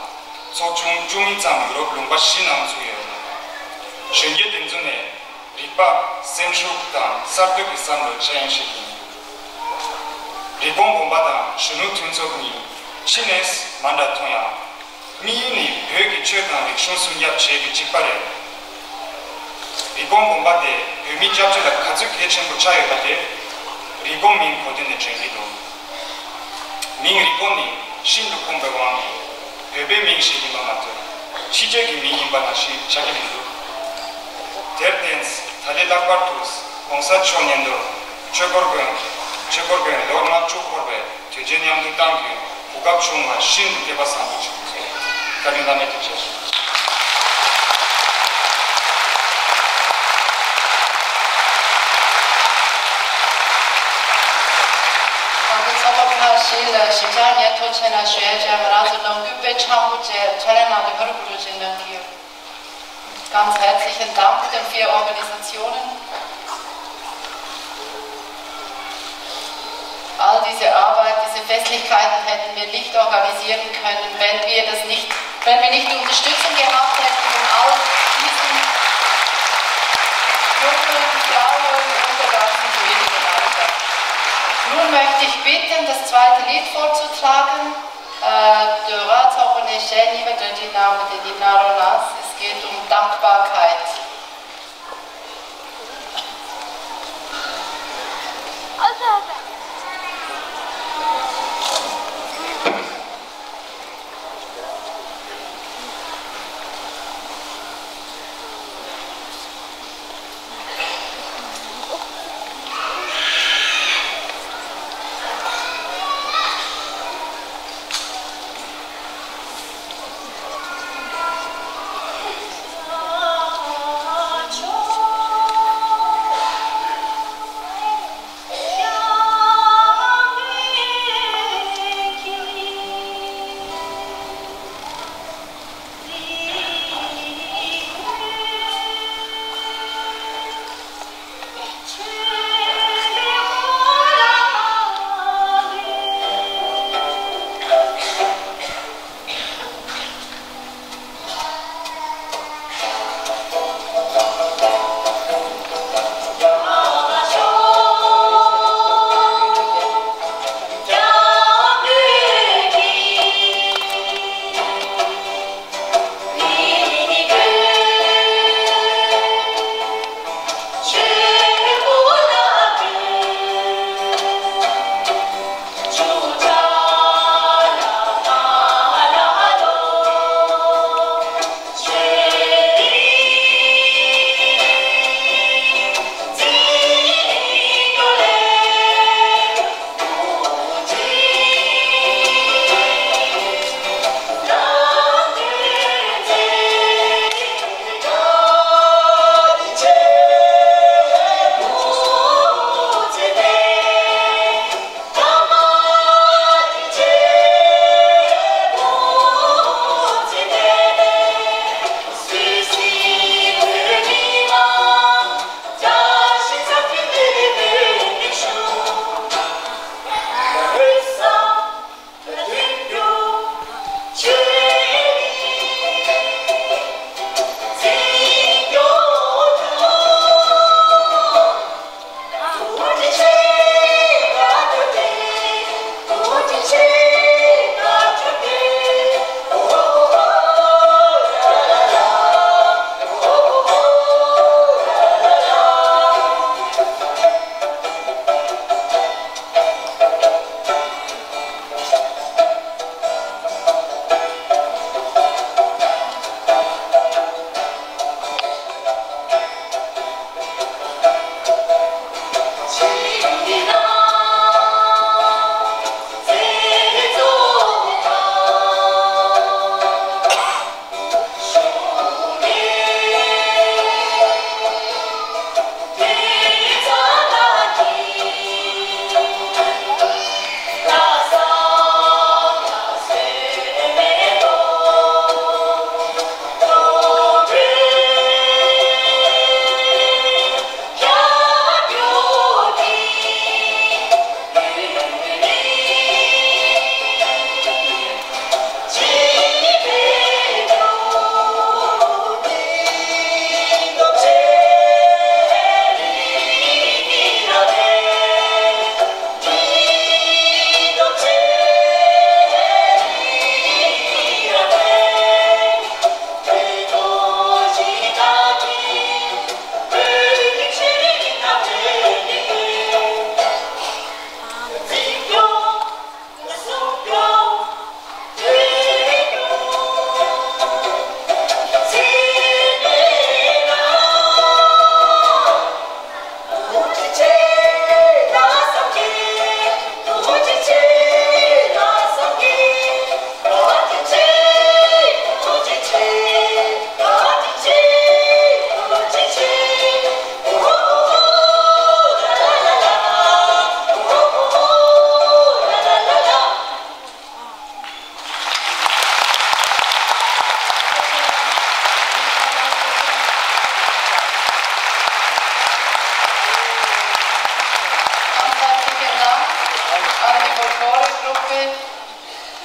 ཚོགས་ཆུང་བཅུ་གཉིས་ཙམ་ཡུ་རོབ་ལུང་པ་བཞི་ནང་ཚུད་ཡོད། གཞོན་སྐྱེས་དེ་ཚོ་ནས་རིག་པ། སེམས་ཤུགས་དང་གསར་གཏོད་ཀྱི་བསམ་བློའི་ཆ་ཡང་ཞིག་ཡིན། དང་གཞོན་ནུ་མཐུན་ཚོགས་གཉིས་ཕྱི་ནས་མ་འདྲ་མཐོང་ཡང་། དམིགས་ཡུལ་ནི་བོད་ཀྱི་ཆོས་དང་རིག་གཞུང་སྲུང་སྐྱོབ་བྱེད་རྒྱུ་གཅིག་པ་རེད། རི་ཀོན་དགོན་པ་དེ་བོད་མིའི་སྐྱབས་བཅོལ་ལ་ག་ཚོད་གལ་ཆེན་པོ་ཆགས་ཡོད་པ་དེ་རི་ཀོན་མིང་གོ་དོན་ནས་དྲན་གྱི་འདུག་མིང་རི་ཀོན་ནི་ཤིན་ཏུ་ཁོམ་པའི་དབང་གིས་བོད་པའི་མིང་ཞིག་ཡིན་པ་མ་གཏོགས་ཕྱི་རྒྱལ་གྱི་མིང་ཡིན་པ་ནང་བཞིན་ཆགས་ཀྱི་མི་འདུག་དེར་བརྟེན་ད་ལན་ལྷག་པར་དུ་༸གོང་ས་མཆོག་མཉན་དུ་ཆོས་འཁོར་དགོན་ཆོས་འཁོར་དགོན་ལོ་ལྔ་བཅུ་འཁོར་བའི་དུས་ཆེན་མཉམ་དུ་གཏང་རྒྱུའི་གོ་སྐབས་བྱུང་བ་ཤིན་ཏུ་སྐལ་པ་བཟང་པོ་ཞིག་ཡིན། བཀའ་དྲིན་བླ་མེད་ཐུགས་རྗེ་ཆེ། ང་ཚོ་ཚོགས་པ་ཁག་བཞི་ལ་གཞིས་ཆགས་ཉེན་རྟོག་བྱས་ན་ཞུ་ཡ་བྱས་ང་རང་ཚོ་ནང་ཁུལ་དཔེ་འཆམ་པོ་བྱས་ཕྱག་ལས་ནང་དུ་ཧུར་ཐག་བྱས་གནང་གི་ཡོད། Ganz herzlichen Dank den vier Organisationen. All diese Arbeit, diese Festlichkeiten hätten wir nicht organisieren können, wenn wir das nicht, wenn wir nicht die Unterstützung gehabt hätten von all diesen jungen Frauen und der ganzen Friedensgemeinschaft. Nun möchte ich bitten, das zweite Lied vorzutragen. Äh, Dora Zopone Sheni mit der Dina, mit der Dina Ronas. Es geht um Dankbarkeit.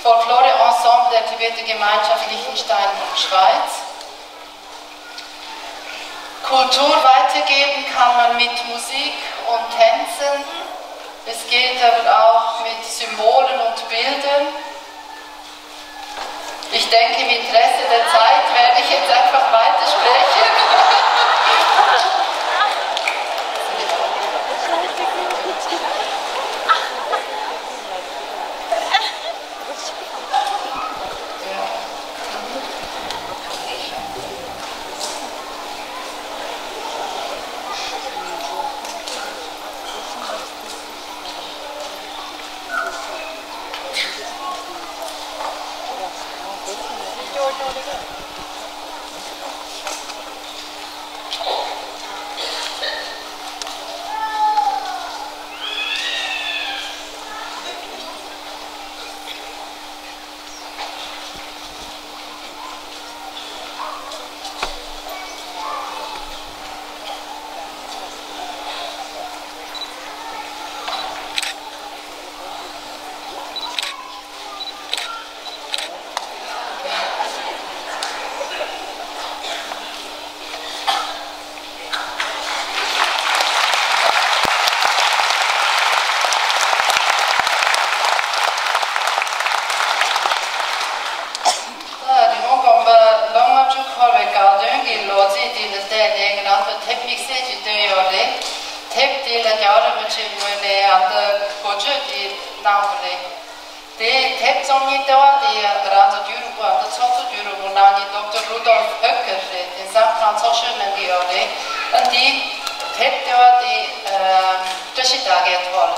Folklore-Ensemble der Tibeter Gemeinschaft Liechtenstein und Schweiz. Kultur weitergeben kann man mit Musik und Tänzen. Es geht aber auch mit Symbolen und Bildern. Ich denke, im Interesse der Zeit werde ich jetzt einfach weitersprechen. རི་མོ་དགོན་པ་ལོ་ལྔ་བཅུ་འཁོར་བའི་དགའ་སྟོན་གྱི་ལོ་ཚིགས་འདི་ལ་བལྟས་ནས་ང་རང་ཚོ་དེབ་དམིགས་བསལ་ཅིག་བཏོན་ཡོད་རེད། དེབ་འདི་ལ་རྒྱལ་བ་རིན་པོ་ཆེའི་ངོས་ནས་ཨ་མདའ་འགོ་བརྗོད་འདི་གནང་བ་རེད། དེའི་དེབ་རྩོམ་མཁན་ལྟེ་བ་དེ་ང་རང་ཚོ་དུས་རུ་ཁོ་ཨ་མདའ་ཚོགས་གཙོ་དུས་རུ་ཁོ་གནང་མཁན་ཌོག་ཊར་རུ་དོལ་ཧོ་ཀེར་རེད། དེང་སང་ཁོང་ཚོགས་གཞོན་གནང་གི་ཡོད་རེད། ཨ་འདི་དེབ་ལྟེ་བ་དེ་ཨ་བཀྲ་ཤིས་དར་རྒྱས་ཐོག་ལ་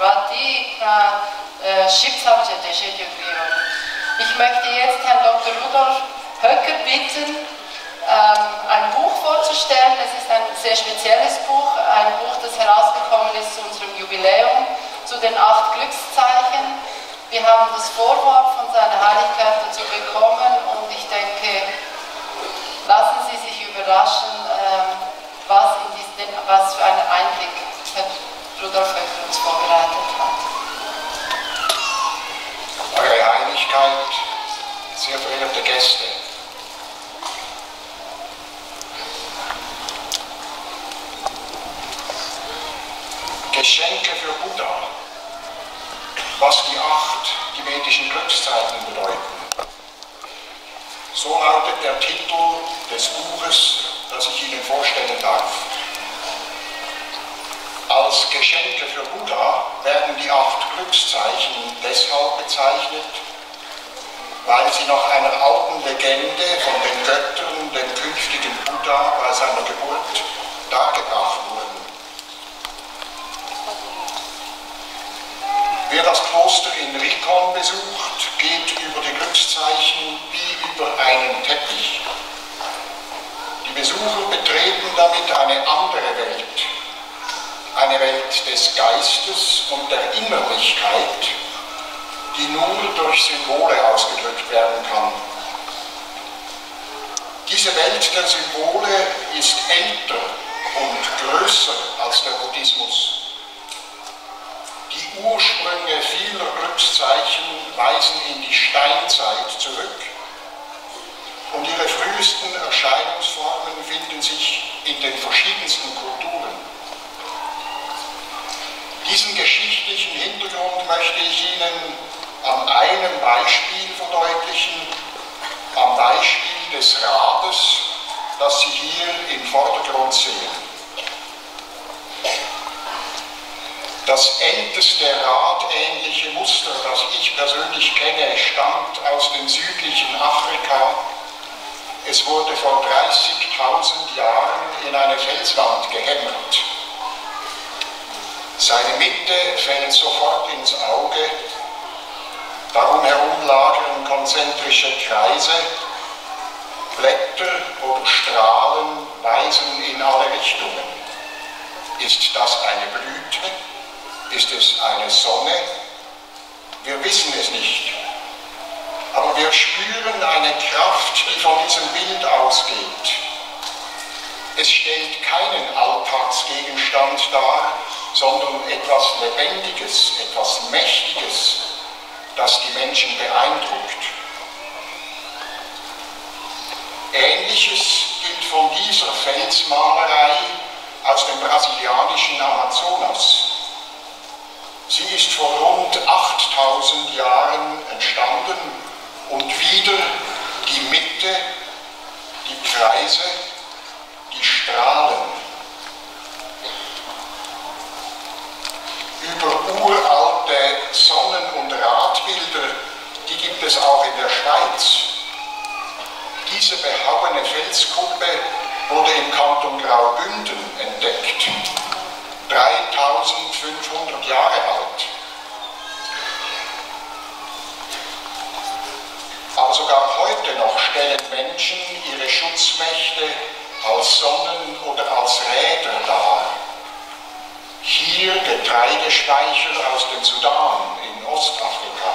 རེད་བ། དེ་ཁོང་ཨ་ཞིབ་ཚགས་པོ་བྱས་འགྲེལ་བཤད་སྐྱོན་གྱི་ཡོད་རེད། Ich möchte jetzt Herrn Doktor Rudolf Höcker bitten, ähm, ein Buch vorzustellen. Es ist ein sehr spezielles Buch, ein Buch, das herausgekommen ist zu unserem Jubiläum, zu den acht Glückszeichen. Wir haben das Vorwort von seiner Heiligkeit dazu bekommen und ich denke, lassen Sie sich überraschen, ähm, was in diesem, was für einen Einblick Herr Rudolf Höcker uns vorbereitet hat. Eure Heiligkeit, sehr verehrte Gäste, Geschenke für Buddha, was die acht tibetischen Glückszeichen bedeuten. So lautet der Titel des Buches, das ich Ihnen vorstellen darf. Als Geschenke für Buddha werden die acht Glückszeichen deshalb bezeichnet, weil sie nach einer alten Legende von den Göttern dem künftigen Buddha bei seiner Geburt dargebracht wurden. Wer das Kloster in Rikon besucht, geht über die Glückszeichen wie über einen Teppich. Die Besucher betreten damit eine andere Welt, eine Welt des Geistes und der Innerlichkeit, die nur durch Symbole ausgedrückt werden kann. Diese Welt der Symbole ist älter und größer als der Buddhismus. Die Ursprünge vieler Glückszeichen weisen in die Steinzeit zurück und ihre frühesten Erscheinungsformen finden sich in den verschiedensten Kulturen. Diesen geschichtlichen Hintergrund möchte ich Ihnen an einem Beispiel verdeutlichen, am Beispiel des Rades, das Sie hier im Vordergrund sehen. Das älteste radähnliche Muster, das ich persönlich kenne, stammt aus dem südlichen Afrika. Es wurde vor dreißigtausend Jahren in eine Felswand gehämmert. Seine Mitte fällt sofort ins Auge. Darum herum lagern konzentrische Kreise. Blätter oder Strahlen weisen in alle Richtungen. Ist das eine Blüte? Ist es eine Sonne? Wir wissen es nicht. Aber wir spüren eine Kraft, die von diesem Bild ausgeht. Es stellt keinen Alltagsgegenstand dar, sondern etwas Lebendiges, etwas Mächtiges. das die Menschen beeindruckt. Ähnliches gilt von dieser Felsmalerei aus dem brasilianischen Amazonas. Sie ist vor rund achttausend Jahren entstanden und wieder die Mitte, die Kreise, die Strahlen. Über uralte Sonnen- und Radbilder, die gibt es auch in der Schweiz. Diese behauene Felskuppe wurde im Kanton Graubünden entdeckt, dreitausendfünfhundert Jahre alt. Aber sogar heute noch stellen Menschen ihre Schutzmächte als Sonnen oder als Räder dar. Hier Getreidespeicher aus dem Sudan in Ostafrika.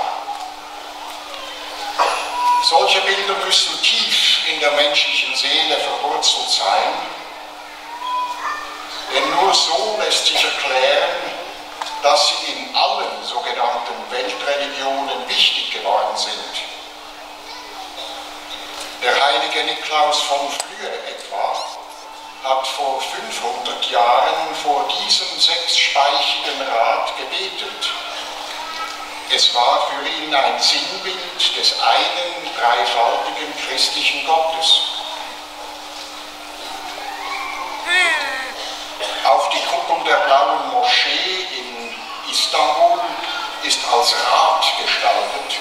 Solche Bilder müssen tief in der menschlichen Seele verwurzelt sein, denn nur so lässt sich erklären, dass sie in allen sogenannten Weltreligionen wichtig geworden sind. Der heilige Niklaus von Flüe etwa hat vor fünfhundert Jahren vor diesem sechsspeichigen Rad gebetet. Es war für ihn ein Sinnbild des einen dreifaltigen christlichen Gottes. Auch die Kuppel der Blauen Moschee in Istanbul ist als Rad gestaltet.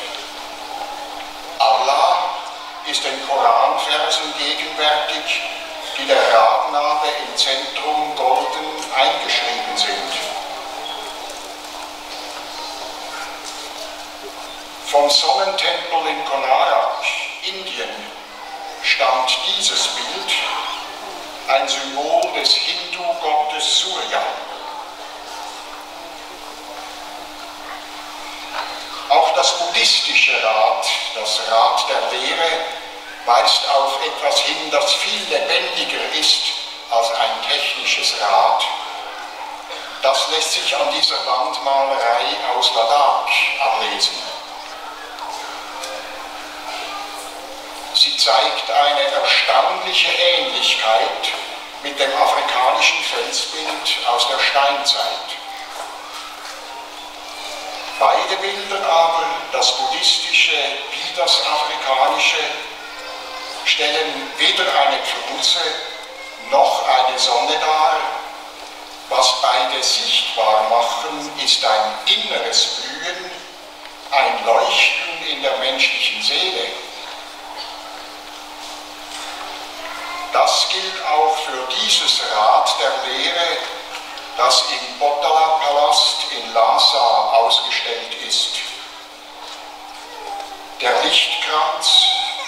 Allah ist den Koranversen gegenwärtig, die der Radnabe im Zentrum golden eingeschrieben sind. Vom Sonnentempel in Konarak, Indien, stammt dieses Bild, ein Symbol des Hindu-Gottes Surya. Auch das buddhistische Rad, das Rad der Lehre, weist auf etwas hin, das viel lebendiger ist als ein technisches Rad. Das lässt sich an dieser Wandmalerei aus Ladakh ablesen. Sie zeigt eine erstaunliche Ähnlichkeit mit dem afrikanischen Felsbild aus der Steinzeit. Beide Bilder aber, das buddhistische wie das afrikanische, stellen weder eine Pflanze noch eine Sonne dar. Was beide sichtbar machen, ist ein inneres Blühen, ein Leuchten in der menschlichen Seele. Das gilt auch für dieses Rad der Lehre, das im Potala-Palast in Lhasa ausgestellt ist. Der Lichtkranz,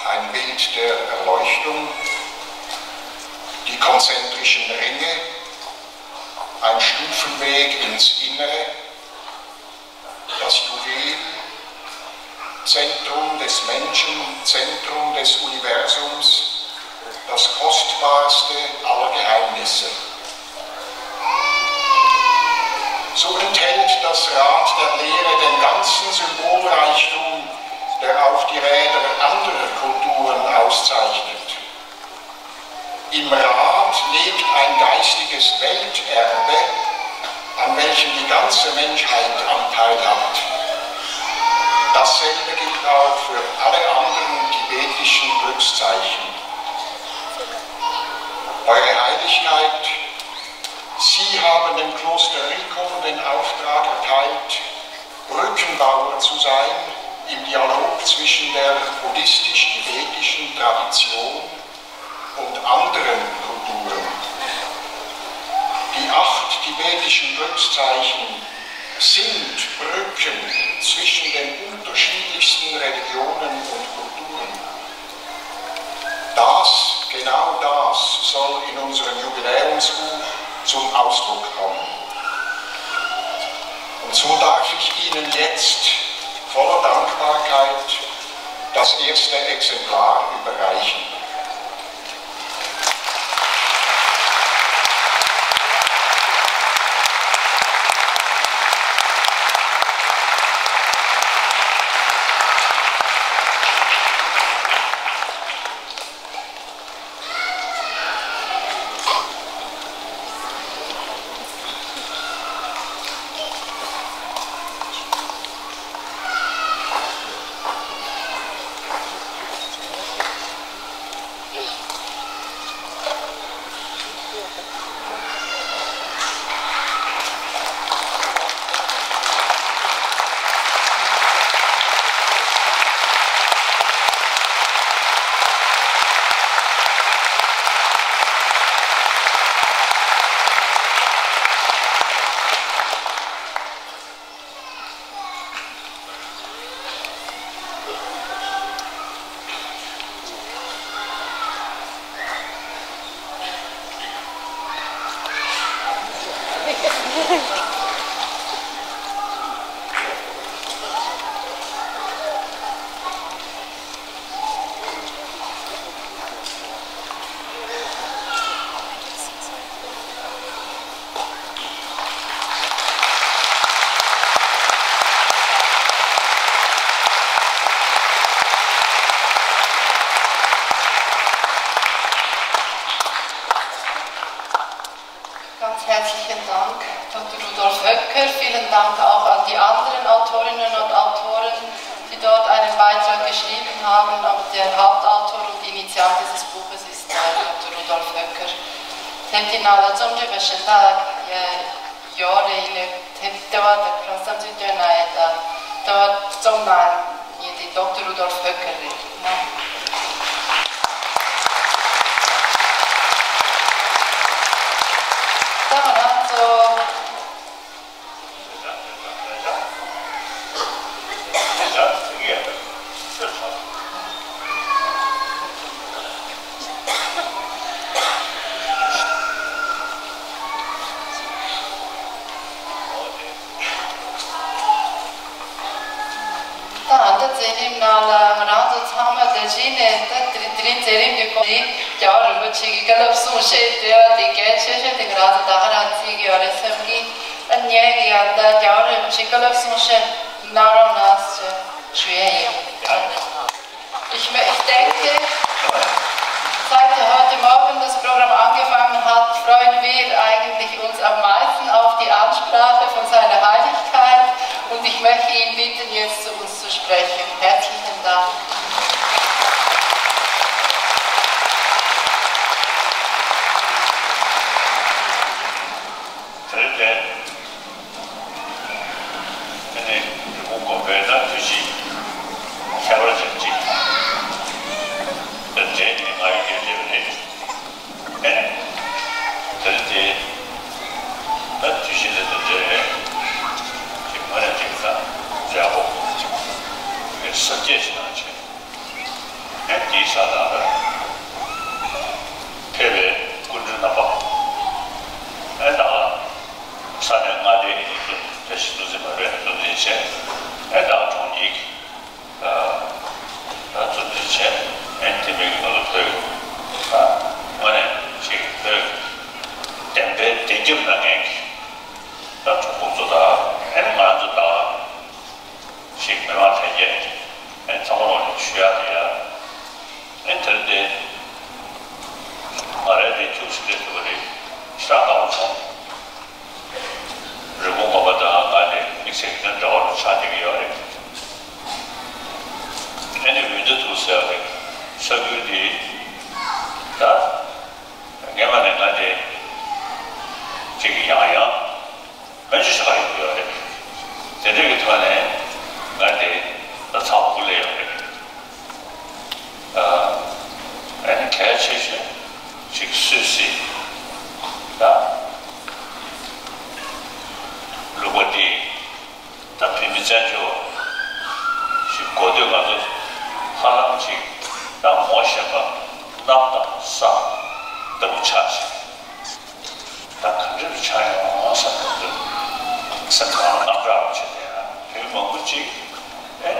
ein Bild der Erleuchtung, die konzentrischen Ringe, ein Stufenweg ins Innere, das Juwel, Zentrum des Menschen, Zentrum des Universums, das kostbarste aller Geheimnisse. So enthält das Rad der Lehre den ganzen Symbolreichtum, der auch die Räder anderer Kulturen auszeichnet. Im Rad lebt ein geistiges Welterbe, an welchem die ganze Menschheit Anteil hat. Dasselbe gilt auch für alle anderen tibetischen Glückszeichen. Eure Heiligkeit, Sie haben dem Kloster Rikon den Auftrag erteilt, Brückenbauer zu sein im Dialog zwischen der buddhistisch-tibetischen Tradition und anderen Kulturen. Die acht tibetischen Glückszeichen sind Brücken zwischen den unterschiedlichsten Religionen und Kulturen. Das, genau das soll in unserem Jubiläumsbuch zum Ausdruck kommen. Und so darf ich Ihnen jetzt voller Dankbarkeit das erste Exemplar überreichen. Dank auch an die anderen Autorinnen und Autoren, die dort einen Beitrag geschrieben haben. Aber der Hauptautor und Initiant dieses Buches ist der Doktor Rudolf Höcker. Tepti nala tsomde bashenda, eh, yore ile teptewa de prasam zitena eta, tewa tsomna ni de Doktor Rudolf Höcker. Tamara so ད་ཨ་ད་མཛད་རིམ་ནང་ལ་ང་རང་ཚོ་ཚང་མ་ད་གཞི་ནས་ད་དེ་རིང་དེ་རིང་མཛད་རིམ་འདི་སྐོར་ནས་རྒྱལ་བ་རིན་པོ་ཆེ་གི་བཀའ་སློབ་གསུང་བཤད་འབྲེལ་བ་དེ་གལ་ཆེ་ཤོས་དེ་ང་རང་ཚོ་ད་ག་རང་བརྩི་གི་ཡོད་རེད་བསམ་གི། ཨ་ངས་ཀྱི་ཡང་ད་རྒྱལ་བ་རིན་པོ་ཆེ་བཀའ་སློབ་གསུང་བཤད་གནང་རོགས་གནང་ཞེས་ཞུ་ཡས་ཡིན། Ich, ich denke, seit heute Morgen das Programm angefangen hat, freuen wir eigentlich uns am meisten auf die Ansprache von Seiner Heiligkeit. Und ich möchte ihn bitten, jetzt zu uns zu sprechen. Herzlichen Dank. དེར་བརྟེན། ཨ་ནི་རི་བོ་དགོན་པའི་ནང་དུས་ཆེན་ཁྱད་པར་ཅན་ཅིག་དང་འབྲེལ་ནས་ང་ཡི་འདིར་སླེབས་པ་རེད། ཨ་ནི་དེར་བརྟེན། ད་དུས་ཆེན་དེ་དང་འབྲེལ་བའི་ཅིག་ངོས་ནས་ཅིག་ད་མཛད་སྒོ་དེ་གསར་བརྗེ་ཞིག་གནང་བྱས། ཨེ་དེའི་ས་དང་ལ་ཕེབས་པའི་སྐུ་མགྲོན་རྣམ་པ། ཨེ་ད་ས་གནས་མངའ་སྡེའི་འདུ་འཛིན་བཀྲ་ཤིས་འདུ་འཛིན་མ་བས་འདུ་འཛིན་བྱས། ཨེ་ད་གྲོང་ཉིད་ཀྱི་འདུ་འཛིན་བྱས། ཨེ་དེ་མིན་གྱི་ང་ཚོ་བོད་ཀྱི་དངོས་གནས་ཅིག་བོད་ཀྱི་བདེན་པའི་བདེན་རྒྱབ་གནང་མཁན་གྱི་ད་གྲོགས་པོ་ཚོ་དང་། ཨེ་ང་ཚོ་དང་། ཞིག་མི་མང་ལྷན་རྒྱས་ཚང་མ་ལོག་ནས་ཞུ་ཡག་རེད་ཡ། ཨེ་དེར་དེ་ང་རའི་དེ་ཁྱུག་ཞིག་རེད་ཐུབ་པ་རེད། ཞེ་དྲག་དགའ་པོ་བྱུང་། རི་བོ་དགོན་པ་དང་ང་དེ་དམིགས་བསལ་གྱི་འབྲེལ་བ་རུ་ཆགས་བསྡད་ཀྱི་ཡོད་རེད། ཨེ་ནི་འོས་བསྡུ་ཐུབ་ཟེར་བ་རེད། ས་ཁུལ་དེ་ད་སྔས་མ་ནས་ང་དེ་གཅིག་གི་ཡང་ཡང་། སྨན་བཅོས་བྱ་ག་ཡོང་གི་ཡོད་རེད། དེ་འདྲ་གི་ཐོག་ནས་ང་དེ་ད་ཚང་མ་སྐུ་ལས་ཡོད་རེད། ཨ་ནི་གལ་ཆེ་ཤོས་ཅིག་སུད་སི་ད་ལུག་པ་འདི་ད་བོད་མི་བཙན་བྱོལ་ཞིག་དགོས་འདོད་ང་ཚོ་ཧ་ལམ་ཅིག་ད་ངོ་ཤེས་པ་གནམ་དང་ས་ལྟ་བུ་ཆགས་ཤིང་། ད་ག་འདྲ་ཆགས་ཡོང་བསམ་འདུག་སེམས་ནང་དངངས་སྐྲག་བྱེད་དེ་ཡང་བོད་མང་པོ་ཅིག་ཨེ་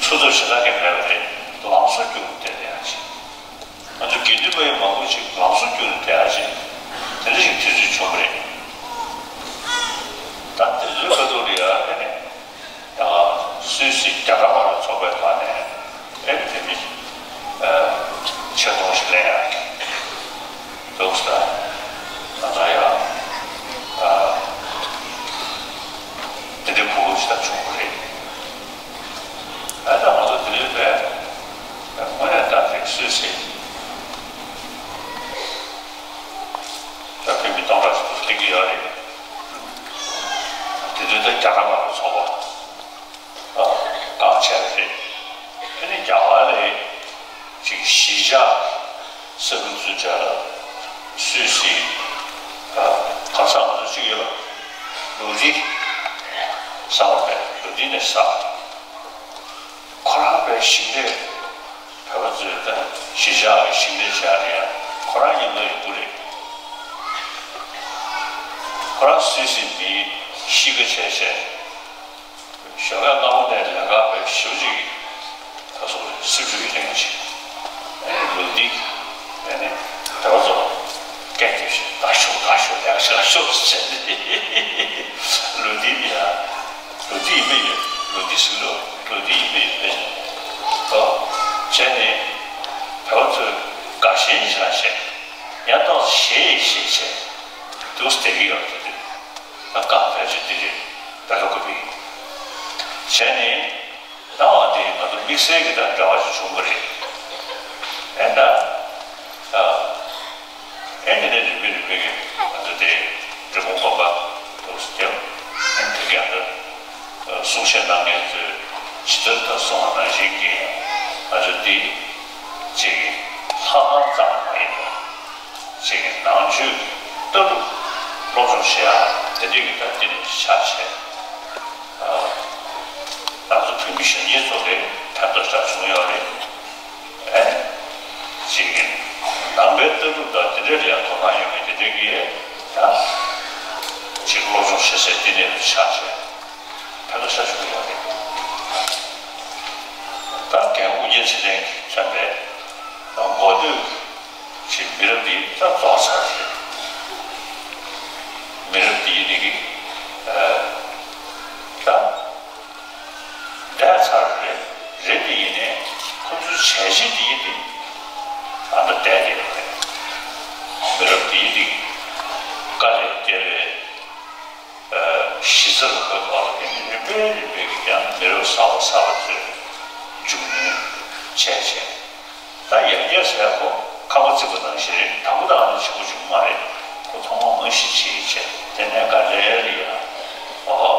འཚོ་ཐབས་ཞེ་དྲག་གི་མེད་པ་རེད། ལམ་སང་རྒྱུགས་བསྡད་དེ་ཡང་ཅིག་ང་ཚོ་དགེ་འདུན་པ་ཡང་མང་པོ་ཅིག་ལམ་སང་རྒྱུགས་ནས་བསྡད་ཡང་ཅིག་དེ་འདྲ་ཞིག་དུས་ཚོད་བྱུང་བ་རེད། ད་དེ་ཚོའི་ཁ་ཐུག་ལ་ཡང་ཨེ་ནས། ཡང་སུད་སི་རྒྱ་གར་མ་རུ་ཚོགས་པའི་ཐོག་ནས་ཨེ་དེ་མི་ཆེ་མཐོང་ཞིག་ལེན་ཡག་འདུག་ས། ང་ཚོ་ཡང་དེ་འདྲའི་གོ་སྐབས་ཤིག་ད་བྱུང་བ་རེད། ཨ་ད་ང་ཚོ་དེ་རིང་བས་དངོས་གནས་ད་དེ་སུད་སི་ད་བོད་མི་སྟོང་ཕྲག་ཞིག་ཏུ་སླེབས་ཀྱི་ཡོད་རེད། དེ་དུས་ད་རྒྱ་གར་མ་རུ་ཚོགས་པ། བཀག་བྱས་པ་རེད། ཨ་ནི་རྒྱ་གར་ལ་ཅིག་གཞིས་ཆགས་ས་ཁུལ་ཚོའི་གྲས་ལ་སུད་སི་ག་ས་ང་ཚོ་ཅིག་ཡོད་པ་ལུ་དི་ས་བ་མེད་ལུ་དི་ནས་ས་ཁོ་རང་པའི་ཞིང་ལས་བོད་པ་ཚོས་ད་གཞིས་ཆགས་ཀྱི་ཞིང་ལས་བྱས་ནས་ཡང་ཁོ་རང་མཉམ་དུ་ཡོང་གི་རེད། ཁོ་རང་སུད་སི་མིའི་གཤིས་ཀ་བྱས་བྱས། ཞོགས་ཀས་སྔ་པོ་ནས་ལས་ཀ་དཔེ་ཞེ་པོ་ཅིག་ད་སོ་སི་ཇུ་ཡི་ལེན་ཅིག་ཨེ་ལུག་འདི་ཨེ་ནི་དེ་བ་ཚོ་སྐད་རྒྱབ་ཤིག་ད་ཤོག་ད་ཤོག་ལས་ཀ་ཤོག་ཤོག་ཟེར་ནས་ལུག་འདི་ཡ་ལུག་འདི་ཡིན་པ་ཡོད་ལུག་འདི་ཟིག་ལོ་ལུག་འདི་ཡིན་པ་ཡོད་པས་ཨོ་བྱས་ནས་དེ་བ་ཚོས་དགའ་ཞེན་བྱ་བྱས་ཡང་ཏོག་ཙམ་ཞེད་ཞེད་བྱས་འདུག་སྟེ་གི་ཡོད་དེ་དུས། ད་བཀའ་ཕལ་ཆེར་འདི་རེད། ད་ལོ་གོ་བི་བྱས་ནས་ད་བ་དེ་ང་ཚོ་དམིགས་བསལ་གྱི་ད་འབྲེལ་བ་ཞིག་བྱུང་གི་རེད། ཨེ་ད་ཨ་ཨེ་འདི་ནས་རིམ་པས་རིམ་པས་ཀྱི་ང་ཚོ་དེ་འབྲི་གུང་དགོན་པ་འདུག་སེ་ཨེ་འདི་ག་ད་གསུང་བཤད་གནང་མཁན་ཚོས་ཇི་ལྟར་ད་གསུངས་པ་ནང་བཞིན་གྱི་ང་ཚོ་འདི་ཅིག་ལྷ་ཁང་ཙམ་མ་ཡིན་པ། ཅིག་ནང་ཆོས་ལྟ་གྲུབ་སློབ་སྦྱོང་བྱེད་ཡག་དེ་འདྲས་ཀྱི་ད་དེ་ནས་ཆ་བྱས། ཨ་ང་ཚོ་བོད་མི་གཞོན་སྐྱེས་ཚོ་ལ་ཕན་ཐོགས་ཆེ་བྱུང་ཡོད་རེད། ཨེ་ཅིག་ནང་པའི་ལྟ་གྲུབ་དང་དེ་འདྲས་ལ་ཡང་དོ་སྣང་ཡོད་མཁན་དེ་འདྲས་ཀྱིས་ད་ཅིག་སློབ་སྦྱོང་བྱེད་སའི་དེ་ནས་ཆ་བྱས་ཕན་ཐོགས་ཆེ་བྱུང་ཡོད་རེད། ད་རྒན་ཨུ་རྒྱན་ཚེ་བརྟན་གྱིས་མཚོན་པའི་ད་འགོ་སྟོད་ཅིག་མི་རབས་འདི་ད་རྫོགས་ཚར་རེད། མི་རབས་འདིའི་འདི་གི་ཨ་ད་འདས་ཚར་རེད། རེད་དེ་ཡིན་ནའི་ཁོ་ཚོའི་བྱས་རྗེས་འདིའི་འདི་ཨ་ད་བསྡད་དེ་རེད། མི་རབས་འདིའི་འདི་གི་དཀའ་ལས་བརྒྱབ་པའི་གཞི་རྩ་ལ་བཀོད་པ་ལ་བརྟེན་ནས་རིམ་པས་རིམ་པས་ཀྱིས་ཀྱང་མི་རབས་གསར་པ་གསར་པ་ཚོས་མཇུག་སྣོན་བྱས་བྱས། ད་ཡར་རྒྱས་ཟེར་ཡག་ཁོ་ཁ་པ་བརྩིགས་པ་ནང་བཞིན་རེད། དང་པོ་དང་ཨ་ནི་བྱེད་དགོས་བྱུང་མ་རེད། ཁོ་ཐོག་མ་མ་གཞི་བྱེད་ཡིན་བྱས་དེ་ནས་ག་ལེ་ལེ་ཡ་ཨོ་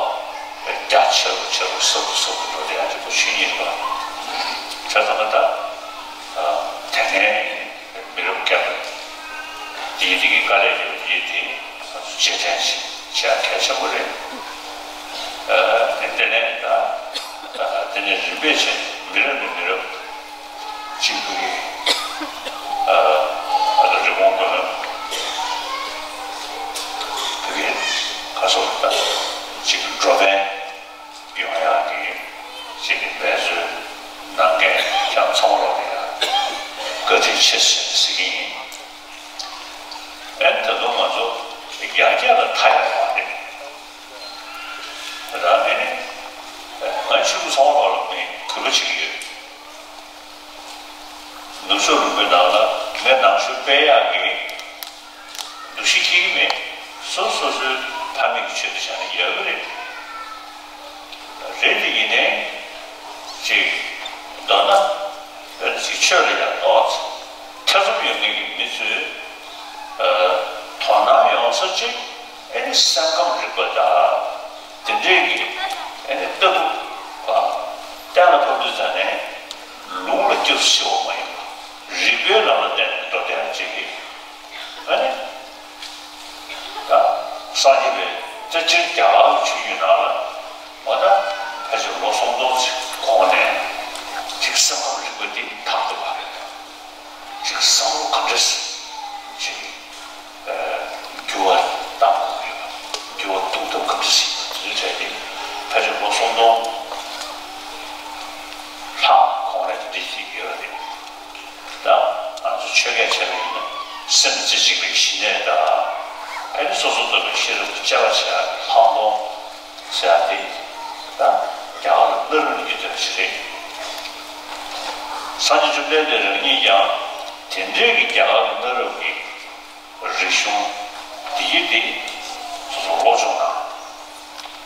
རྒྱ་ཆེ་རུ་ཆེ་རུ་ཟབ་རུ་ཟབ་རུ་འགྲོ་དེ་ཡང་ཅིག་པོ་ཆོས་ཉིད་རེད་པ། བྱས་ཙང་ད་དེ་ནས་མི་རབས་བརྒྱ་དང་དེའི་དེ་གི་དཀའ་ལས་རེད་པ། དེའི་དེ་ང་ཚོ་རྗེས་དྲན་བྱེད་ཡག་གལ་ཆེན་པོ་རེད། ཨ་དེ་ནས་ད་དེ་ནས་རིམ་པས་བྱས་མི་རབས་ནས་མི་རབས། གཅིག་པུ་གི་ཨ་ཨ་ད་རི་བོང་དགོན་པུ་གི་ཁ་སོགས་ད་གཅིག་གི་འགྲོ་ཕན་ཡོང་ཡག་གི་གཅིག་གི་འབད་རྩོལ་གནང་མཁན་ཁྱེད་ཚང་མ་ལོག་ནས་ཡང་བཀའ་དྲིན་ཆེ་ཟེར་ཟེར་གྱི་ཡིན། ཨེ་ད་དུང་ང་ཚོ་ཡར་རྒྱས་ལ་མཐའ་ཡས་པ་རེད། ད་ཨེ་ནི་ང་ཕྱི་གུ་ཚང་མ་ལོག་ལ་ངས་གུས་པ་བྱེད་ཀྱི་ཡོད། ནུབ་ཕྱོགས་ལུང་པའི་ནང་ལ་ངས་ནང་ཆོས་སྤེལ་ཡག་གི་འདུ་ཤེས་སྐྱེ་གི་མེད། སོ་སོ་སོའི་ཕ་མེས་ཀྱི་ཆོས་དེ་བྱས་ན་ཡག་གི་རེད། རེད་དེ་ཡིན་ནའི་ཅིག་མདོར་ན་བོད་ཅིག་ཆོས་ལ་ཡང་ཏོག་ཙམ་ཐེ་ཚོམ་ཡོད་མཁན་གྱི་མི་ཚོས་དོ་སྣང་ཡོང་ས་ཅིག་ཨེ་ནི་སེམས་ཁམས་རིག་པ་དང་དེ་འདྲས་ཀྱི་ཨེ་ནི་ལྟ་བུ་གཏན་ལ་ཕབ་དུས་ཙ་ནས་ལུང་ལ་སྐྱབས་སུ་མཆིའོ་མ་ཡིན་པ་རིག་པའི་ལམ་ལ་བརྟེན་ནས་འགྲོ་བསྡད་ཅིག་གི་ཨ་ནི་ད་སངས་རྒྱས་པའི་ད་སྤྱིར་རྒྱ་གར་གྱི་ཆོས་བརྒྱུད་ནང་ལ་འོ་ད་ཕལ་ཆེར་ལོ་སུམ་སྟོང་ཅིག་གོང་ནས་ཅིག་སེམས་ཁམས་རིག་པ་འདི་དར་འདུག་པ་རེད། ཅིག་བསམ་བློ་ག་འདྲས་ཅིག་འགྱུར་བ་བཏང་དགོས་ཀྱི་ཡོད་པ། འགྱུར་བ་གཏོང་ཐབས་ག་འདྲས་ཡིན་པ་དེ་ཚོའི་གྲས་དེ་ཕལ་ཆེར་ལོ་སུམ་སྟོང་ལྷག་གོང་ནས་དེ་འདྲས་ཅིག་ཡོད་རེད། ད་ང་ཚོ་ཆོས་སྐད་བྱས་པ་ཡིན་ན་སེམས་རྩེ་གཅིག་པའི་ཞི་གནས་དང་། ཨ་ནི་སོ་སོ་ལྟ་བུའི་ཤེས་རབ་ཀྱི་དཔྱད་པ་བྱེད་ཡག་གི་ལྷག་མཐོང་ཟེར་ཡག་དེ་ད་རྒྱ་གར་ལ་གནའ་རབས་ནས་ཡོད་བསྡད་པ་ཞིག་རེད། སངས་རྒྱས་བཅོམ་ལྡན་འདས་རང་ཉིད་ཀྱང་དེ་འདྲའི་གི་རྒྱ་གར་གྱི་གནའ་རབས་ཀྱི་རིག་གཞུང་འདི་ཡི་འདི་སོ་སོ་སློབ་སྦྱོང་དང་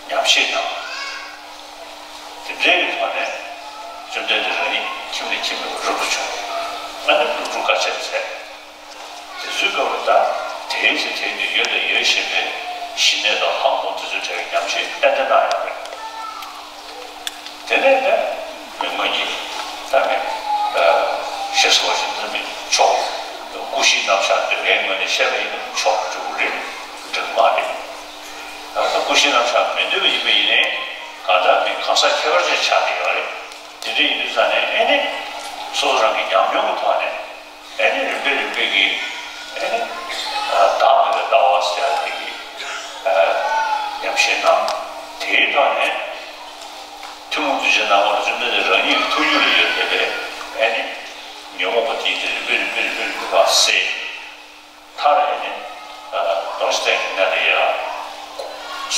ཉམས་ཞིབ་དང་། དེ་འདྲའི་གི་ཐོག་ནས་བཅོམ་ལྡན་འདས་རང་ཉིད་ཁྱིམ་ནས་ཁྱིམ་ལ་རབ་ཏུ་བྱུང་། ཨ་ནི་སློབ་ཕྲུག་དཀའ་སྤྱད་མཛད། དེ་ཚོའི་སྐབས་ལ་ད་དེའི་ཚེ་དེའི་དུས་ཡོད་དང་ཡོད་བཞིན་པའི་ཞི་གནས་དང་ལྷག་མཐོང་དེ་ཚོའི་གྲས་ཀྱི་ཉམས་ཞིབ་ཏན་ཏན་གནང་ཡོད་རེད། དེ་ནས་ནས་མི་མངོན་གྱི་ད་ནས་ཤེས་སོ་བ་ཞིག་འཛིན་པའི་མཆོག་ཀུ་ཤའི་རྣམ་གཞག་འདོད་མཁན་ངོས་ནས་བཤད་པ་ཡིན་ན་མཆོག་འགྲུབ་རེད། འགྲིག་མ་རེད། ད་ཀུ་ཤའི་རྣམ་གཞག་མི་འདོད་པ་ཡིན་པ་ཡིན་ནའི་གང་ལྟར་མི་གང་ཟག་ཁྱད་པར་ཅན་ཆགས་བསྡད་ཡོད་རེད། དེ་འདྲ་ཡིན་དུས་ཙང་ནས་ཨེ་ནི་སོ་སོ་རང་གི་ཉམས་མྱོང་གི་ཐོག་ནས་ཨེ་ནི་རིམ་པས་རིམ་པས་ཀྱིས་ཨེ་ནི་བདག་མེད་པའི་ལྟ་བ་ཟེར་ཡག་དེ་གི་ཉམས་བཞེས་གནང་། དེའི་ཐོག་ནས་ཐུན་མོང་གདུལ་བྱའི་སྣང་བ་ལ་བཅོམ་ལྡན་འདས་རང་ཉིད་ཀྱི་ཐུགས་རྒྱུད་ལ་ཡོད་བསྡད་པའི་ཨེ་ནི་ཉོན་མོངས་པ་དེའི་དེ་རིམ་པས་རིམ་པས་རིམ་པས་རིམ་པས་ཕར་སེལ། མཐར་ཨེ་ནི་རྡོ་རྗེ་གདན་གྱི་གནས་ལ་ཡ་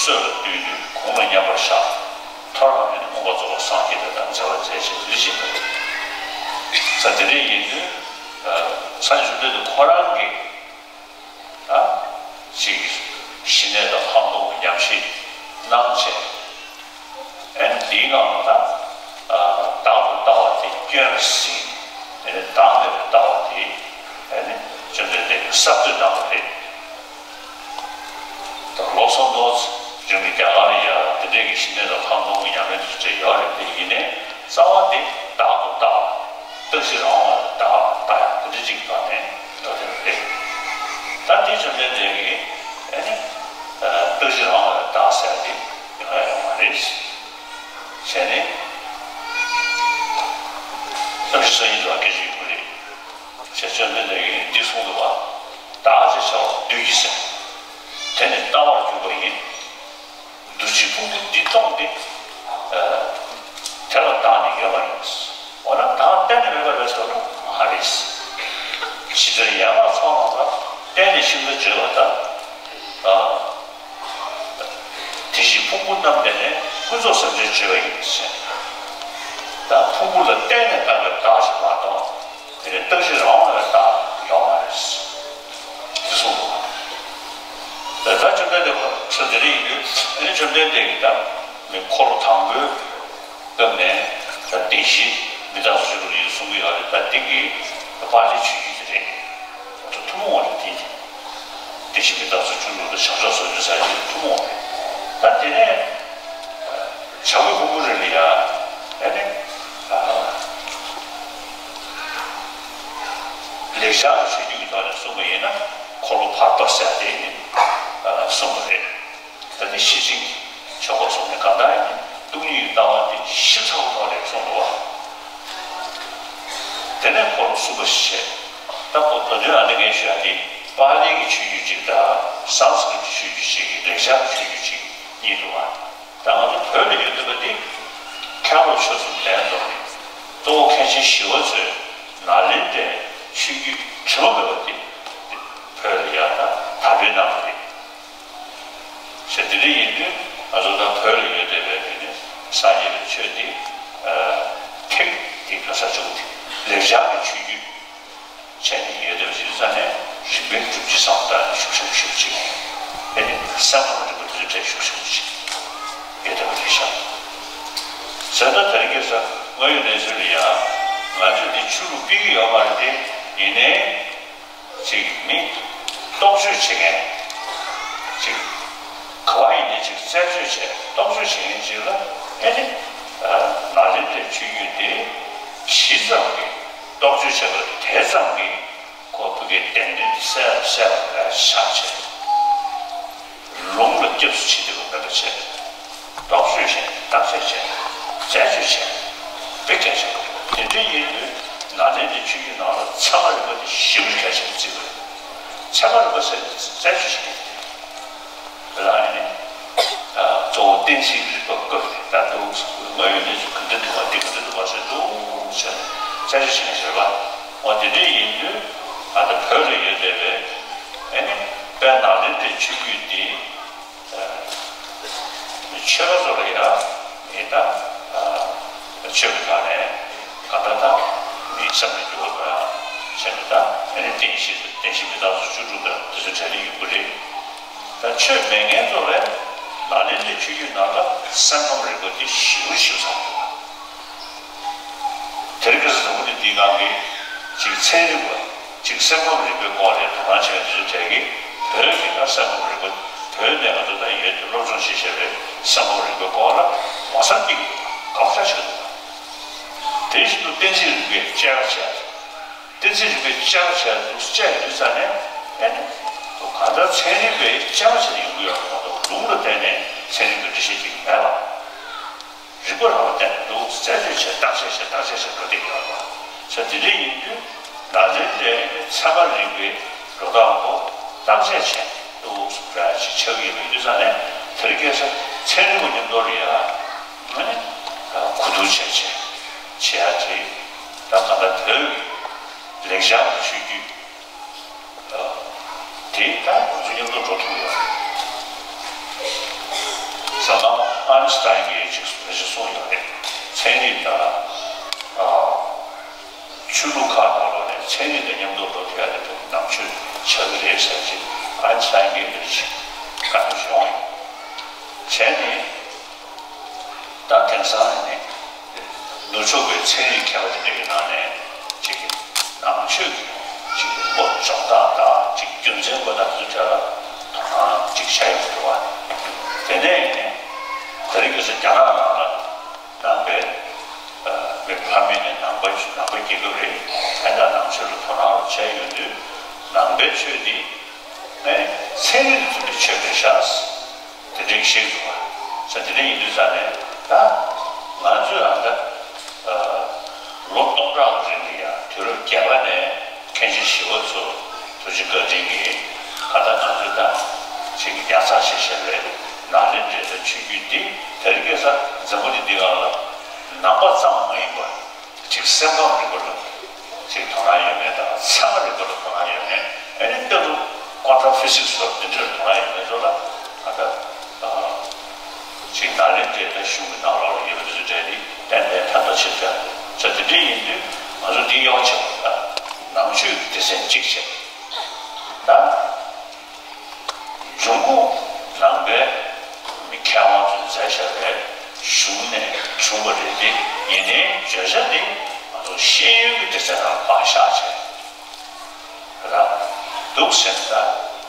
སྲོད་ལ་བཏུལ་དུས་གུང་ལ་མཉམ་པར་བཞག། མཐར་ཨེ་ནི་མངོན་པར་རྫོགས་པར་སངས་རྒྱས་པའི་དམ་བཅའ་བ་མཛད་ཅེས་འདི་བཞིན་པ་རེད། ས་དེ་འདྲ་ཡིན་དུས་སངས་རྒྱས་བཅོམ་ལྡན་འདས་ཁོ་རང་གིས་ད་ཅིག་ ཞི་གནས་དང་ལྷག་མཐོང་གི་ཉམས་བཞེས་གནང་བྱས། ཨེ་ནི་འདིའི་ནང་ལ་ད་བདག་ཏུ་ལྟ་བ་དེ་སྐྱོན་ཟིན། ཨེ་ནི་བདག་མེད་པའི་ལྟ་བ་དེ་ཨེ་ནི་བཅོམ་ལྡན་འདས་ཀྱིས་གསར་གཏོད་གནང་བ་རེད། ད་ལོ་སོ་ནོ་རིང་གི་རྒྱ་གར་ལ་ཡ་དེ་འདྲའི་གི་ཞི་གནས་དང་ལྷག་མཐོང་གི་ཉམས་ལེན་དེ་ཚོ་བྱས་ཡོད་རེད། དེ་ཡིན་ནའི་རྩ་བ་དེ་བདག་ཏུ་ལྟ་བ། རྟག་གཅིག་རང་དབང་ལ་བདག་ལྟ་ཡག་དེ་འདྲ་ཅིག་གི་ཐོག་ནས་འགྲོ་བསྡད་པ་རེད། ད་འདི་བཅོམ་ལྡན་འདས་ཀྱིས་ཨེ་ནི་རྟག་གཅིག་རང་དབང་ལ་བདག་ཟེར་ཡག་དེ་ཡོང་ཡག་ཡོད་མ་རེད། བྱས་ནས་བསམ་ཤེས་སང་ཉིན་དུ་བ་སྐད་ཆ་ཡོད་པ་རེད། ཞེས་བཅོམ་ལྡན་འདས་ཀྱིས་འདི་གསུངས་འདུག་པ། བདག་ཅེས་བྱ་བ་བདུད་ཀྱི་སེམས། དེ་ནི་ལྟ་བར་གྱུར་པ་ཡིན། འདུ་བྱེད་ཕུང་པོ་འདི་སྟོང་སྟེ། དེ་ལ་བདག་ནི་ཡོད་པ་ཡིན། འོ་ན་བདག་གཏན་ནས་མེད་པ་རེད་ཟེར་ན་མ་རེད། ཇི་ལྟར་ཡན་ལག་ཚང་བ་ལ་གཏན་ནས་ཤིན་ཏུ་བརྗོད་པ་ལྟར། དེ་བཞིན་ཕུང་པོ་རྣམས་དེ་ནི་ཀུན་རྫོབ་སེམས་ཅན་བརྗོད་པ་ཡིན་ཟེར། ད་ཕུང་པོ་ལ་གཏན་ནས་བཏགས་པའི་བདག་ཅིག་མ་གཏོགས། དེ་ནས་རྟག་གཅིག་རང་དབང་ལ་བདག་ཡོད་མ་རེད། དེ་གསུངས་འདུག་པ། ད་ལྟ་བཅོམ་ལྡན་འདས་ཁོ་ཚོ་དེ་རིང་ཡིན་དུས་ཨ་ནི་བཅོམ་ལྡན་འདས་ཀྱིས་ད་མི་འཁོར་ལོ་དང་པོའི་སྐབས་ནས་ད་བདེན་བཞི་མི་རྟག་སོགས་བཅུ་དྲུག་ཡིན་གསུང་གི་ཡོད་རེད། ད་འདི་གི་པཱ་ལིའི་ཆོས་བརྒྱུད་དེ་རེད། ད་ཐུན་མོང་བ་རེད་དེ། བདེན་བཞི་མི་རྟག་སོགས་བཅུ་དྲུག་དང་བྱང་ཕྱོགས་སོགས་བཅུ་ཟེར་ཡག་དེ་ཐུན་མོང་བ་རེད། ད་དེ་ནས་བྱ་རྒོད་ཕུང་པོའི་རི་ལ་ཡ་ཨ་ནི། ལེགས་སྦྱར་གྱི་ཆོས་བརྒྱུད་ཀྱི་ཐོག་ནས་གསུངས་པ་ཡིན་ན་འཁོར་ལོ་བར་དོ་ཟེར་ཡག་དེ་ནི་གསུངས་པ་རེད། ད་ནི་ཤེར་ཕྱིན་གྱི་ཆོས་སྐོར་སོགས་ནས་གང་ལྟར་ཡིན་ནའི་སྟོང་ཉིད་ཀྱི་ལྟ་བ་དེ་ཞིབ་ཚགས་པོའི་ཐོག་ནས་གསུངས་འདུག་པ། དེ་ནས་འཁོར་ལོ་གསུམ་པ་ཞེས་བྱ། ད་ཁོ་མདོ་དོན་ཨ་ནི་ངས་ཞུ་ཡག་དེ་པཱ་ལིའི་གི་ཆོས་བརྒྱུད་ཅིག་དང་སཾ་སྐྲྀཏ་ཆོས་བརྒྱུད་ཅིག་ལེགས་སྦྱར་གྱི་ཆོས་བརྒྱུད་ཅིག་གཉིས་འདུག་པ། ད་ང་ཚོ་བོད་ལ་ཡོད་བསྡད་པ་འདི་མཁན་སློབ་ཆོས་གསུམ་ལྡན་དང་གཙོ་བོ་མཁན་ཆེན་ཞི་བ་འཚོས་ནཱ་ལེནྡྲའི་ཆོས་བརྒྱུད་དྲི་མ་མེད་པ་འདི་བོད་ལ་ཡར་ད་དར་སྤེལ་གནང་བ་རེད། ཞེས་དེ་འདྲ་ཡིན་དུས་ང་ཚོ་ད་བོད་ལ་ཡོད་བསྡད་པའི་དེ་ནི་སངས་རྒྱས་པའི་ཆོས་འདི་ཐེག་འདི་ག་ས་བྱུང་དེ་ལེགས་སྦྱར་གྱི་ཆོས་བརྒྱུད། བྱས་ནས་ཡོད་དེ་བ་ཞིག་ས་ནས་རིག་པའི་སྒྲུབ་བྱེད་བསམ་པ་ནི་ཤུགས་ཆེན་པོ་ཞིག་ཅིག་ཨེ་ནི་སེམས་ཁམས་རིག་པ་དེ་ཚོའི་གྲས་ཤུགས་ཆེན་པོ་ཅིག་ཡོད་དེ་བ་རེད་ཤག་ཟེར་ན་དེ་རིང་ཁ་སང་དངོས་ཡོད་གནས་ཚུལ་ལ་ཡང་ང་ཚོས་འདི་ཆོས་ལུགས་སྤེལ་གྱི་ཡོད་མ་རེད་དེ། ཡིན་ནའི་ཅིག་མི་རྟོག་དཔྱོད་བྱེད་མཁན་ཅིག་ག་བ་ཡིན་ནའི་ཅིག་རྩད་གཅོད་བྱས་རྟོག་དཔྱོད་བྱེད་མཁན་ཅིག་ལ་ཨེ་ནི་ནཱ་ལེནྡྲའི་ཆོས་བརྒྱུད་དེ་ཇི་ཙམ་གྱི་རྟོག་དཔྱོད་བྱས་པ་དེ་ཙམ་གྱིས་ཁོ་ཕ་གིའི་བདེན་དོན་དེ་གསལ་ལ་གསལ་བ་ལ་ཆགས་བྱས། ལུང་ལ་སྐྱབས་སུ་མཆི་བདེ་བ་མེད་པ་བྱས། རྟོག་དཔྱོད་བྱས། བརྟག་དཔྱད་བྱས། རྩད་གཅོད་བྱས། དཔེ་གལ་ཆེན་པོ་རེད། དེ་འདྲ་ཡིན་དུས་ནཱ་ལེནྡྲའི་ཆོས་བརྒྱུད་ནང་ལ་ཚད་མ་རིག་པ་དེ་ཞེ་པོ་གལ་ཆེན་པོ་བརྩི་དགོས། ཚད་མ་རིག་པ་ཟེར་ནས་རྩད་གཅོད་བྱེད་མཁན་དེ་རེད། ལ་ནི་གཙོ་བོ་གཏན་ཚིགས་རིག་པ་བཀོད་དེ་ད་དུང་ང་ཡོད་ནས་ཚོ་ག་འདྲ་འདུག་པ་འདི་ག་འདྲ་འདུག་པ་ཟེར་འདུག་ཟེར་ནས་རྩད་གཅོད་བྱེད་མཁན་ཞིག་རེད་པ། འོ་དེ་འདྲ་ཡིན་དུས་ང་ཚོ་བོད་ལ་ཡོད་བསྡད་པའི་ཨེ་ནི་དཔལ་ནཱ་ལེནྡྲའི་ཆོས་བརྒྱུད་འདི་ཆོས་པ་ཚོ་ལ་ཡང་མི་ད་ཆོས་ཀྱི་ཐོག་ནས་གང་ལྟར་ད་མི་བསམ་པའི་འགྱུར་བ་དང་བྱས་ནས་ད་ཨེ་ནི་བདེན་བཞི་བདེན་བཞི་མི་རྟག་སོགས་བཅུ་དྲུག་དང་དེ་ཚོ་གྲས་ལ་ཡོད་ཀྱི་རེད། ད་ཆོས་མེད་མཁན་ཚོ་ལ་ནཱ་ལེནྡྲའི་ཆོས་བརྒྱུད་ནང་ལ་སེམས་ཁམས་རིག་པ་འདི་ཞེ་པོ་ཞིབ་ཚགས་འདུག་དེར་ཁ་སང་ཟླ་བ་འདི་འདིའི་ནང་གི་ཅིག་ཚན་རིག་པ་ཅིག་སེམས་ཁམས་རིག་པའི་སྐོར་ལ་དོ་སྣང་བྱེད་མཁན་དེ་ཚོའི་གྲས་ཀྱིས་བོད་ཀྱི་ད་སེམས་ཁམས་རིག་པ་བོད་ནས་ང་ཚོ་ད་ཡོད་དེ་སློབ་སྦྱོང་བྱེད་བཞིན་པའི་སེམས་ཁམས་རིག་པའི་སྐོར་ལ་ངོ་མཚར་སྐྱེ་གི་འདུག་དགའ་པོ་ཞེ་དྲག་འདུག་དེ་བཞིན་དུ་གཏན་ཚིགས་རིག་པས་དཔྱད་པ་བྱས། གཏན་ཚིགས་རིག་པས་དཔྱད་པ་བྱས་འདུག་དཔྱད་ཡོང་དུས་ཙ་ནས་ཨེ་ནི་གང་ལྟར་ཚན་རིག་པས་དཔྱད་པ་བྱས་ནས་ཡོང་གི་ཡོད་པ་མ་གཏོགས་ལུང་ལ་བརྟེན་ནས་ཚན་རིག་པའི་འགྲེལ་བཤད་ཅིག་མེད་པ། རིག་པ་རང་ལ་བརྟེན་ནས་འདུག་རྩད་གཅོད་བྱས་བརྟག་དཔྱད་བྱས་བརྟག་དཔྱད་བྱས་འགྲོ་བསྡད་ཡོད་པ། ས་དེ་འདྲ་ཡིན་དུས་ནཱ་ལེནྡྲའི་ཚད་མ་རིག་པའི་འགྲོ་སྟངས་པོ་བརྟག་དཔྱད་བྱས་འདུག་འདྲ་ཞིག་ཆགས་ཀྱི་ཡོད་དུས་ཙ་ནས་དེར་སྐད་ཆ་ཚན་རིག་པ་མཉམ་དུ་ལ་ཡ་ཨ་ནི་གོ་བསྡུར་བྱས་བྱས་བྱེད་ཡ་དེ་ད་ག་ད་བོད་ཀྱི་ལེགས་སྦྱར་གྱི་ཆོས་བརྒྱུད། དེ་ད་ང་ཚོ་མཉམ་དུ་འགྲོ་ཐུབ་ཡོད་རེད། ཟ་མ་ཨན་སི་ཏཱན་གྱིས་ཅིག་རེ་ཞིག་གསུངས་ཡོད་རེད། ཚན་རིག་དང་ཆོས་ལུགས་ཁག་ནང་ལོགས་ནས་ཚན་རིག་དང་མཉམ་དུ་འགྲོ་ཐུབ་ཡ་དེ་ཐུགས་ནང་ཆོས་ཆགས་ཀྱི་རེད་ཟེར་ཅིག་ཨན་སི་ཏཱན་གྱིས་རེ་ཞིག་ ཡོང་ཡོད། བྱས་ནས་ད་དེང་སང་ནི་ནུབ་ཕྱོགས་པའི་ཚན་རིག་མཁས་པ་དེ་འདྲ་ཡི་ནང་ནས་ཅིག་ནང་ཆོས་ཀྱི་ཅིག་སྐོར་སྦྱོང་སྟངས་དང་ཅིག་རྒྱུ་མཚན་སྐོར་དང་དེ་ཚོའི་ཐད་ལ་དོ་སྣང་ཅིག་བྱ་ཡི་མི་འདུག་བ། དེ་ནས་ནི་དེ་རིང་ཁ་སང་རྒྱ་ནག་ནང་ལ་ནང་པའི་ཨ་མི་ཕ་མེས་ནས་ནང་པ་ནང་པའི་རྒྱལ་ཁབ་རེད། ཨ་ནི་ནང་ཆོས་ལ་དོ་སྣང་རོགས་བྱས་ཡོང་དུས་ནང་པའི་ཆོས་འདི་ཨེ་ཚན་རིག་ནས་མཐུན་པའི་ཆོས་རེད་ཤག་དེ་འདྲའི་བཤད་འདུག་བ། ས་དེ་འདྲ་ཡིན་དུས་ས་ནས་ད་ང་ཚོས་ཨ་ད་ཨ་ལོ་སྟོང་ཕྲག་གི་རིང་ལ་ཡང་དུས་རབས་བརྒྱད་པ་ནས་མཁན་ཆེན་ཞི་བ་འཚོ་ཐུགས་རྗེ་བཀའ་དྲིན་གྱིས་ད་ལྟ་ང་ཚོས་ད་ཅིག་ཡག་ཚགས་ཤིག་བྱས་པའི་ནཱ་ལེནྡྲའི་ད་ཆོས་བརྒྱུད་འདི་དེ་རིང་ཁ་སང་འཛམ་བུ་གླིང་འདི་སྒང་ལ་ནང་པ་ཙམ་མ་ཡིན་པར་ཅིག་སེམས་ཁམས་རིག་པ་ལ་ཅིག་དོ་སྣང་ཡོད་མཁན་དང་ཚད་མ་རིག་པ་ལ་དོ་སྣང་ཡོད་མཁན། ཨ་ནི་ལྟ་གྲུབ་ཀོན་ཊམ་ཕི་སིག་སི་སོགས་འདི་འདྲར་དོ་སྣང་ཡོད་མཁན་ཚོ་ལ་ད་ལྟ་ཅིག་ནཱ་ལེནྡྲའི་ད་གཞུང་གི་ནང་ལོགས་ལ་ཡོད་པ་འདི་ཚོ་གྲས་འདི་ཏན་ཏན་ཕན་ཐོགས་ཆེ་ཤོས་ཆ་དེ་འདྲ་ཡིན་དུས་ང་ཚོ་འདི་ཡག་ཆེ་བ་ད་ནང་ཆོས་ཀྱི་སྡེ་ཚན་གཅིག་བྱས་ད། འབྱུང་ཁུངས་ནང་པའི་མི་མཁས་དབང་ཚོས་མཛད་བཞག་པའི་གཞུང་ནས་བྱུང་བ་རེད་དེ། ཡིན་ནའི་བརྗོད་བྱ་འདི་ང་ཚོ་ཤེས་ཡོན་གྱི་སྡེ་ཚན་ནང་ཕར་བཞག་བྱས། ད་འདུག་ཟེར་ད་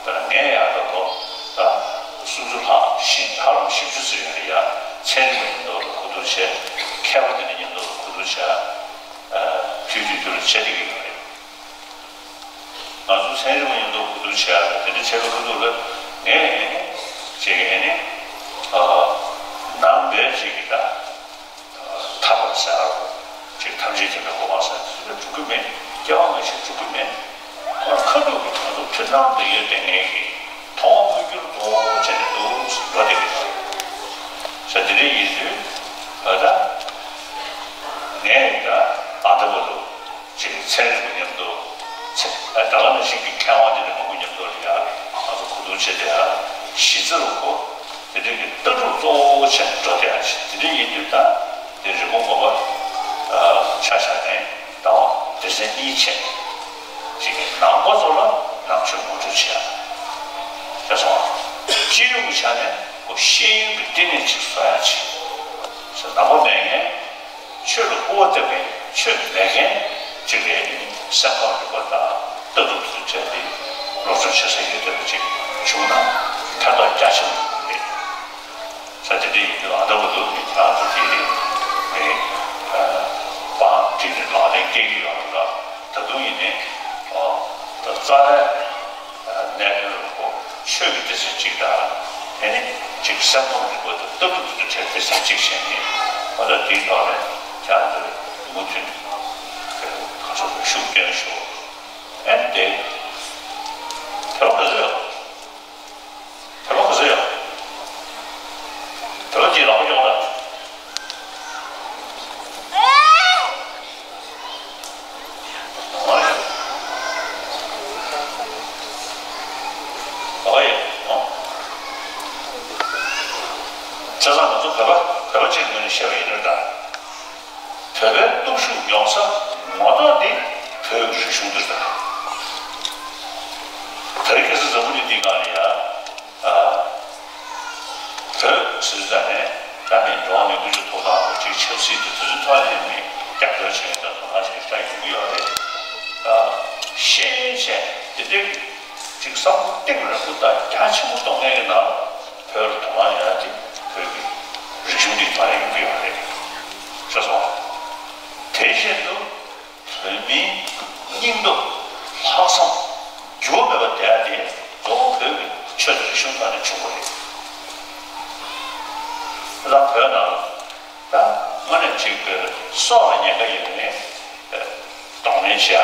ད་ངས་ཡག་ཐོག་ཐོག་ད་སུམ་ཅུ་ལྷག་བཞི་ཧ་ལམ་བཞི་བཅུ་ཙམ་ཡོད་རེད་ཡ། ཚན་རིག་པ་མཉམ་དུ་ལ་གོ་བསྡུར་བྱས། མཁས་པ་དེ་འདྲ་མཉམ་དུ་ལ་གོ་བསྡུར་བྱས། དུས་དུས་དུས་ལ་བྱེད་བསྡད་ཀྱི་ཡོད་རེད། ང་ཚོ་ཚན་རིག་པ་མཉམ་དུ་གོ་བསྡུར་བྱས་ཡ་དེ་འདྲ་བྱས་པའི་ཁ་ཐུག་ལ་ངས་ཨེ་ནི་ཅིག་ཨེ་ནི་ནང་པའི་ཅིག་གི་ད་ཐར་པ་ཟེར་ཅིག་ཐམས་ཅད་མཁྱེན་པའི་གོ་འཕང་ཟེར་དེ་ཚོ་འགྲོ་གི་མེད། སྐྱེ་བ་སྔ་ཕྱི་འགྲོ་གི་མེད། ཁོ་ཁ་ཐུག་གི་ང་ཚོ་འཁྲུལ་སྣང་དུ་ཡོད་བསྡད་མཁན་གྱི་མཐོང་བ་མངོན་གྱུར་དུ་བྱས་ནས་འདུག་འགྲོ་བསྡད་ཀྱི་ཡོད་རེད། ས་དེ་འདྲ་ཡིན་དུས་ད་ལྟ་ངས་ད་ཨ་ད་བར་དུ། ཅིག་ཚན་རིག་པ་མཉམ་དུ། ད་ག་ནང་བཞིན་གྱི་མཁས་དབང་དེ་འདྲ་མང་པོ་མཉམ་དུ་ལ་ཡ་ང་ཚོ་གོ་བསྡུར་བྱས་ཏེ་ཡ་གཞི་རྩ་རུ་ཁོ་དེ་འདྲ་གི་ལྟ་གྲུབ་གཙོ་བོ་བྱས་ནས་འགྲོ་བསྡད་ཡ་ཞིག་དེ་འདྲ་ཡིན་དུས་ད་དེ་རི་མོ་ངོ་མ་ཆ་བཞག་ནས་ད་བ་སྡེ་ཚན་གཉིས་བྱས་ནས་ཅིག་ནང་པ་ཚོ་ལ་ནང་ཆོས་ངོ་སྤྲོད་བྱས་ཡ་དེ་སོང་སྤྱི་ཡོངས་ཀྱི་ཆ་ནས་ཁོ་ཤེས་ཡོན་གྱི་ལྟེ་གནས་ཅིག་བཟོ་ཡ་ཅིག་ནང་པ་མེད་མཁན། ཆོས་ལ་སྐུར་བ་བཏབ་མཁན་ཆོས་མེད་མཁན་ཅིག་ལས་ནི་སེམས་ཁམས་རིག་པ་དང་ལྟ་གྲུབ་ཚོའི་གྲས་དེ་སློབ་སྦྱོང་བྱེད་ས་ཡོད་བསྡད་པ་ཅིག་བྱུང་ན་ཕན་ཐོགས་རྒྱ་ཆེན་པོ་རེད། ས་དེ་འདྲ་ཡིན་དུས་ཨ་ད་བར་དུ་ནི་ང་ཚོ་དེ་ནི་པང་དེ་ནི་ལག་ལེན་སྐྱེལ་གྱི་ཡོད་རེད་ལ། ད་དུང་ཡིན་ནི་ད་རྩ་བའི། གནད་དོན་ལ་ཁོ་ཆོས་ཀྱི་སྡེ་ཚན་གཅིག་དང་། དེ་ནི་གཅིག་སེམས་ཁམས་རིག་པ་དང་ལྟ་གྲུབ་ཀྱི་སྡེ་ཚན་གཅིག་བྱས་ནས་ང་ཚོ་དེའི་ཐོག་ནས་ཀྱང་མུ་མཐུད་ཁ་ཕྱོགས་ཤུགས་བསྐྱོན་ཤོག་ཨེ་ནི་དེ་དེ་བ་ག་ཚོད་ཡོད། དེ་བ་ག་ཚོད་ཡོད། དེ་བ་གཅིག་ལག་པ་ཡོང་ལ། ཨོ་ཡ། ཨོ་ཡ། ཨོ། བྱས་ཙང་ང་ཚོ་བོད་པ་བོད་པ་གཅིག་ངོས་ནས་བཤད་པ་ཡིན་ན་ད། བོད་པའི་སྟོབས་ཤུགས་ཡོང་ས་ངོ་ཐོག་འདི་བོད་ཀྱི་རིག་གཞུང་འདིར་ད། ད་རེས་ཁ་སང་འཛམ་བུ་གླིང་འདི་སྒང་ལ་ཡ། བོད་ཟེར་ཙང་ནས་ད་ནི་འགྲོ་བ་མིའི་ཀུན་སྤྱོད་ཐོབ་ཐང་དང་ཅིག་ཆབ་སྲིད་དེ་དུས་ཚོད་ཐོག་ནས་ནི་རྒྱབ་སྐྱོར་བྱེད་མཁན་དང་དོ་སྣང་བྱེད་མཁན་ཞིག་ཡོང་གི་ཡོད་རེད། ཤེས་ཡོན་བྱས་དེ་འདྲའི་ཅིག་བསམ་བློ་གཏིང་རིང་པོ་དང་རྒྱ་ཆེན་པོ་གཏོང་མཁན་གྱི་ནང་ལ་བོད་ལ་དོ་སྣང་ཡོད་ན་དེ་བོད་ཀྱི་རིག་གཞུང་འདི་ཐོག་ནས་ཡོང་གི་ཡོད་རེད། ཤེས་སོང་། དེ་བཞིན་དུ། བོད་མིའི་སྙིང་སྟོབས་ལྷག་བསམ་འགྱུར་བ་མེད་པ་དེ་ཡང་དེ་གཙོ་བོ་བོད་ཀྱི་ཆོས་དང་རིག་གཞུང་ཐོག་ནས་བྱུང་བ་རེད། ད་བོད་ནང་ད་དངོས་གནས་ཅིག་སྲོག་ལ་ཉེན་ཁ་ཡོད་ནས་གདོང་ལེན་བྱེད་ཡ།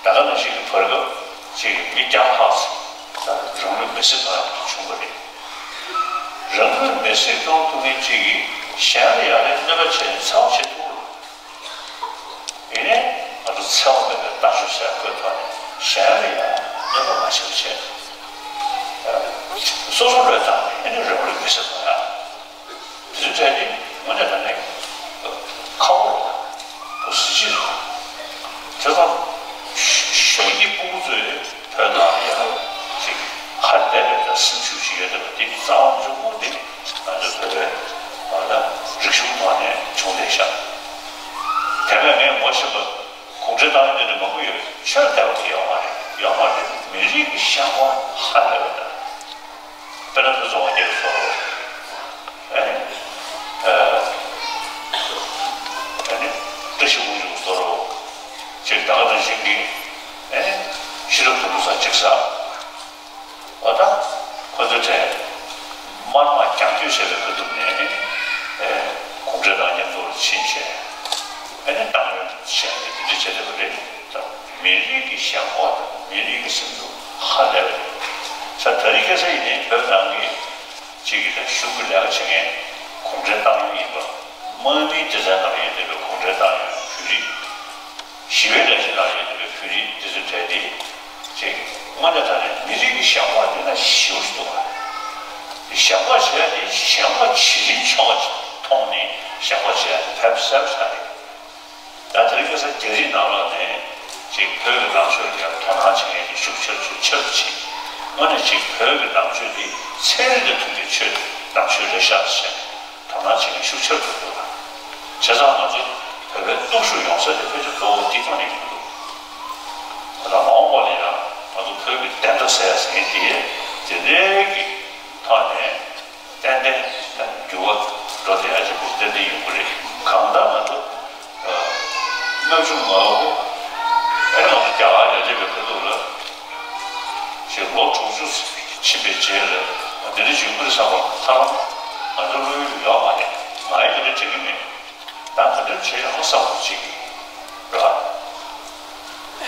ད་ག་ནང་བཞིན་གྱི་བར་སྐབས་ཅིག་མི་བརྒྱ་ལྷག་ཙམ་རང་ལུས་མེར་སྲེག་གཏོང་ཡ་བྱུང་བ་རེད། རང་ལུས་མེར་སྲེག་གཏོང་ཐུབ་མཁན་ཅིག་གིས་གཞན་ལ་ཡ་ལན་གནོད་པ་བྱས་ནས་འཚེ་བ་བྱེད་ཐུབ་པ་རེད། ཡིན་ནའི་ང་ཚོ་འཚེ་བ་མེད་པའི་ལྟ་ཞིབ་ཟེར་བཀོད་ཐོག་ནས་གཞན་ལ་ཡང་གནོད་པ་མ་བྱེད་པ་བྱས། སོ་སོ་བློས་བཏང་ནས་ཨེ་ནི་རང་ལུས་མེར་སྲེག་གཏོང་ཡ། དེ་ཚོའི་གྲས་དེ་དངོས་གནས་དྲང་གནས་ཁག་པོ་རེད། གཟི་བརྗིད་རེད། བྱས་ཙང་ཤོག་གི་སྤུ་གུ་ཚོས་བོད་ནང་ལ་ཡང་ཅིག་ཧ་ལས་པའི་ད་སེམས་ཤུགས་ཤིག་ཡོད་ ཤག་དེ་ལ་ངས་ངོ་ཤེས་པ་གུང་ཁྲན་ཏང་ཡོན་འདི་འདྲ་མང་པོ་ཡོད་རེད། ཆོས་དད་པ་དེ་ཡོད་མ་རེད། ཡོད་མ་རེད། མི་རིགས་ཀྱི་ཤ་ཁོག་ཧ་ལས་པ་དང་། དཔེར་ན་ཕུན་ཚོགས་དབང་རྒྱལ་བཟོ་རོགས། ཨ་ནི། ཨ་ནི། བཀྲ་ཤིས་ཕུན་ཚོགས་བཟོ་རོགས། ཅིག་ད་ག་ནང་བཞིན་གྱི། ཨ་ནི། ཤེས་རབ་དོན་གྲུབ་ས་ཅིག་ས། འོ་ད། ཁོ་ཚོའི་གྲས། དམར་དམག་རྒྱང་སྐྱོད་བྱས་པའི་ཁ་ཐུག་ནས། ཨེ། གུང་ཁྲན་ཏང་མཉམ་དུ་ཕྱིན་བྱས། ཨེ་ནས་ཏང་ཡོན་བྱས་ནས་དེ་འདྲ་བྱས་བསྡད་པ་རེད། ད་མི་རིགས་ཀྱི་ཞེན་ཁོག་དང་མི་རིགས་ཀྱི་སེམས་ཚོར་ཧ་ལས་པ་རེད། ས་ད་རིང་ཁ་སང་ཡིན་ནའི་བོད་ནང་གི་གཅིག་གིས་ད་གཞུང་གི་ལས་ཀ་བྱེད་མཁན་གུང་ཁྲན་ཏང་ཡོན་ཡིན་པ། དམག་མིའི་སྡེ་ཚན་ནང་ཡོད་བསྡད་པའི་གུང་ཁྲན་ཏང་ཡོན་བོད་རིགས། ཞི་བའི་ལས་གཞི་ནང་ཡོད་བསྡད་པའི་བོད་རིགས་འདི་ཚོའི་གྲས་དེ། ཅིག་དངོས་གནས་དྲང་གནས་མི་རིགས་ཀྱི་ཞེན་ཁོག་འདི་ན་ཞེ་པོ་ཞིག་འདུག་ག་ཞེན་ཁོག་བྱེད་ཡ་དེ་ཞེན་ཁོག་བྱེད་རིན་ཆོག་པ་ཅིག་མཐོང་ནས་ཞེན་ཁོག་བྱེད་ཡ་དེ་ཕལ་པ་གསལ་པོ་ཆགས་རེད། ད་དེ་རིང་ཁ་སང་རྒྱ་རིགས་ནང་ལོགས་ནས་ཅིག་བོད་ཀྱི་ནང་ཆོས་ལ་ཡང་དོ་སྣང་བྱེད་མཁན་དེ་ཤུགས་ཆེ་རུ་ཆེ་རུ་ཕྱིན། དངོས་གནས་ཅིག་བོད་ཀྱི་ནང་ཆོས་དེ་ཚན་རིག་དང་མཐུན་པའི་ཆོས་ནང་ཆོས་རེད་ཤག་ཟེར་ནས། དོ་སྣང་བྱེད་མཁན་ཤུགས་ཆེར་འགྲོ་འདུག་ལ། བྱས་ཙང་ང་ཚོ་བོད་པའི་སྟོབས་ཤུགས་ཡོང་ས་དེ་ཕལ་ཆེར་གཙོ་བོ་འདི་ཐོག་ནས་ཡོང་གི་འདུག་ད་ལྟ་མ་འོངས་པ་ལ་ཡང་ང་ཚོ་བོད་ཀྱི་བདེན་མཐའ་གསལ་ཟེར་མཁན་དེ་དེ་འདྲའི་གི་ཐོག་ནས་ཏན་ཏན་འགྱུར་བ་འགྲོ་བསྡད་ཡ་ཅིག་པོ་ཏན་ཏན་ཡོང་གི་རེད། གང་ལྟར་ང་ཚོ་ལྔ་བཅུ་ང་དགུ་ཨེ་ང་ཚོ་རྒྱ་གར་ཡར་རྒྱས་པའི་ཁ་ཐུག་ལ། ཞེས་ལོ་དྲུག་ཅུ་ཕྱིན་པའི་རྗེས་ལ་འདི་འདྲ་བྱུང་གི་རེད་བསམ་པ་ཧ་ལམ་ང་ཚོ་བློ་ཡུལ་ཡོད་མ་རེད། ང་ཡི་འདི་འདྲ་དྲན་གྱི་མེད། ད་ག་འདྲ་བྱེད་ཡོང་བསམ་པ་ཅིག་ར།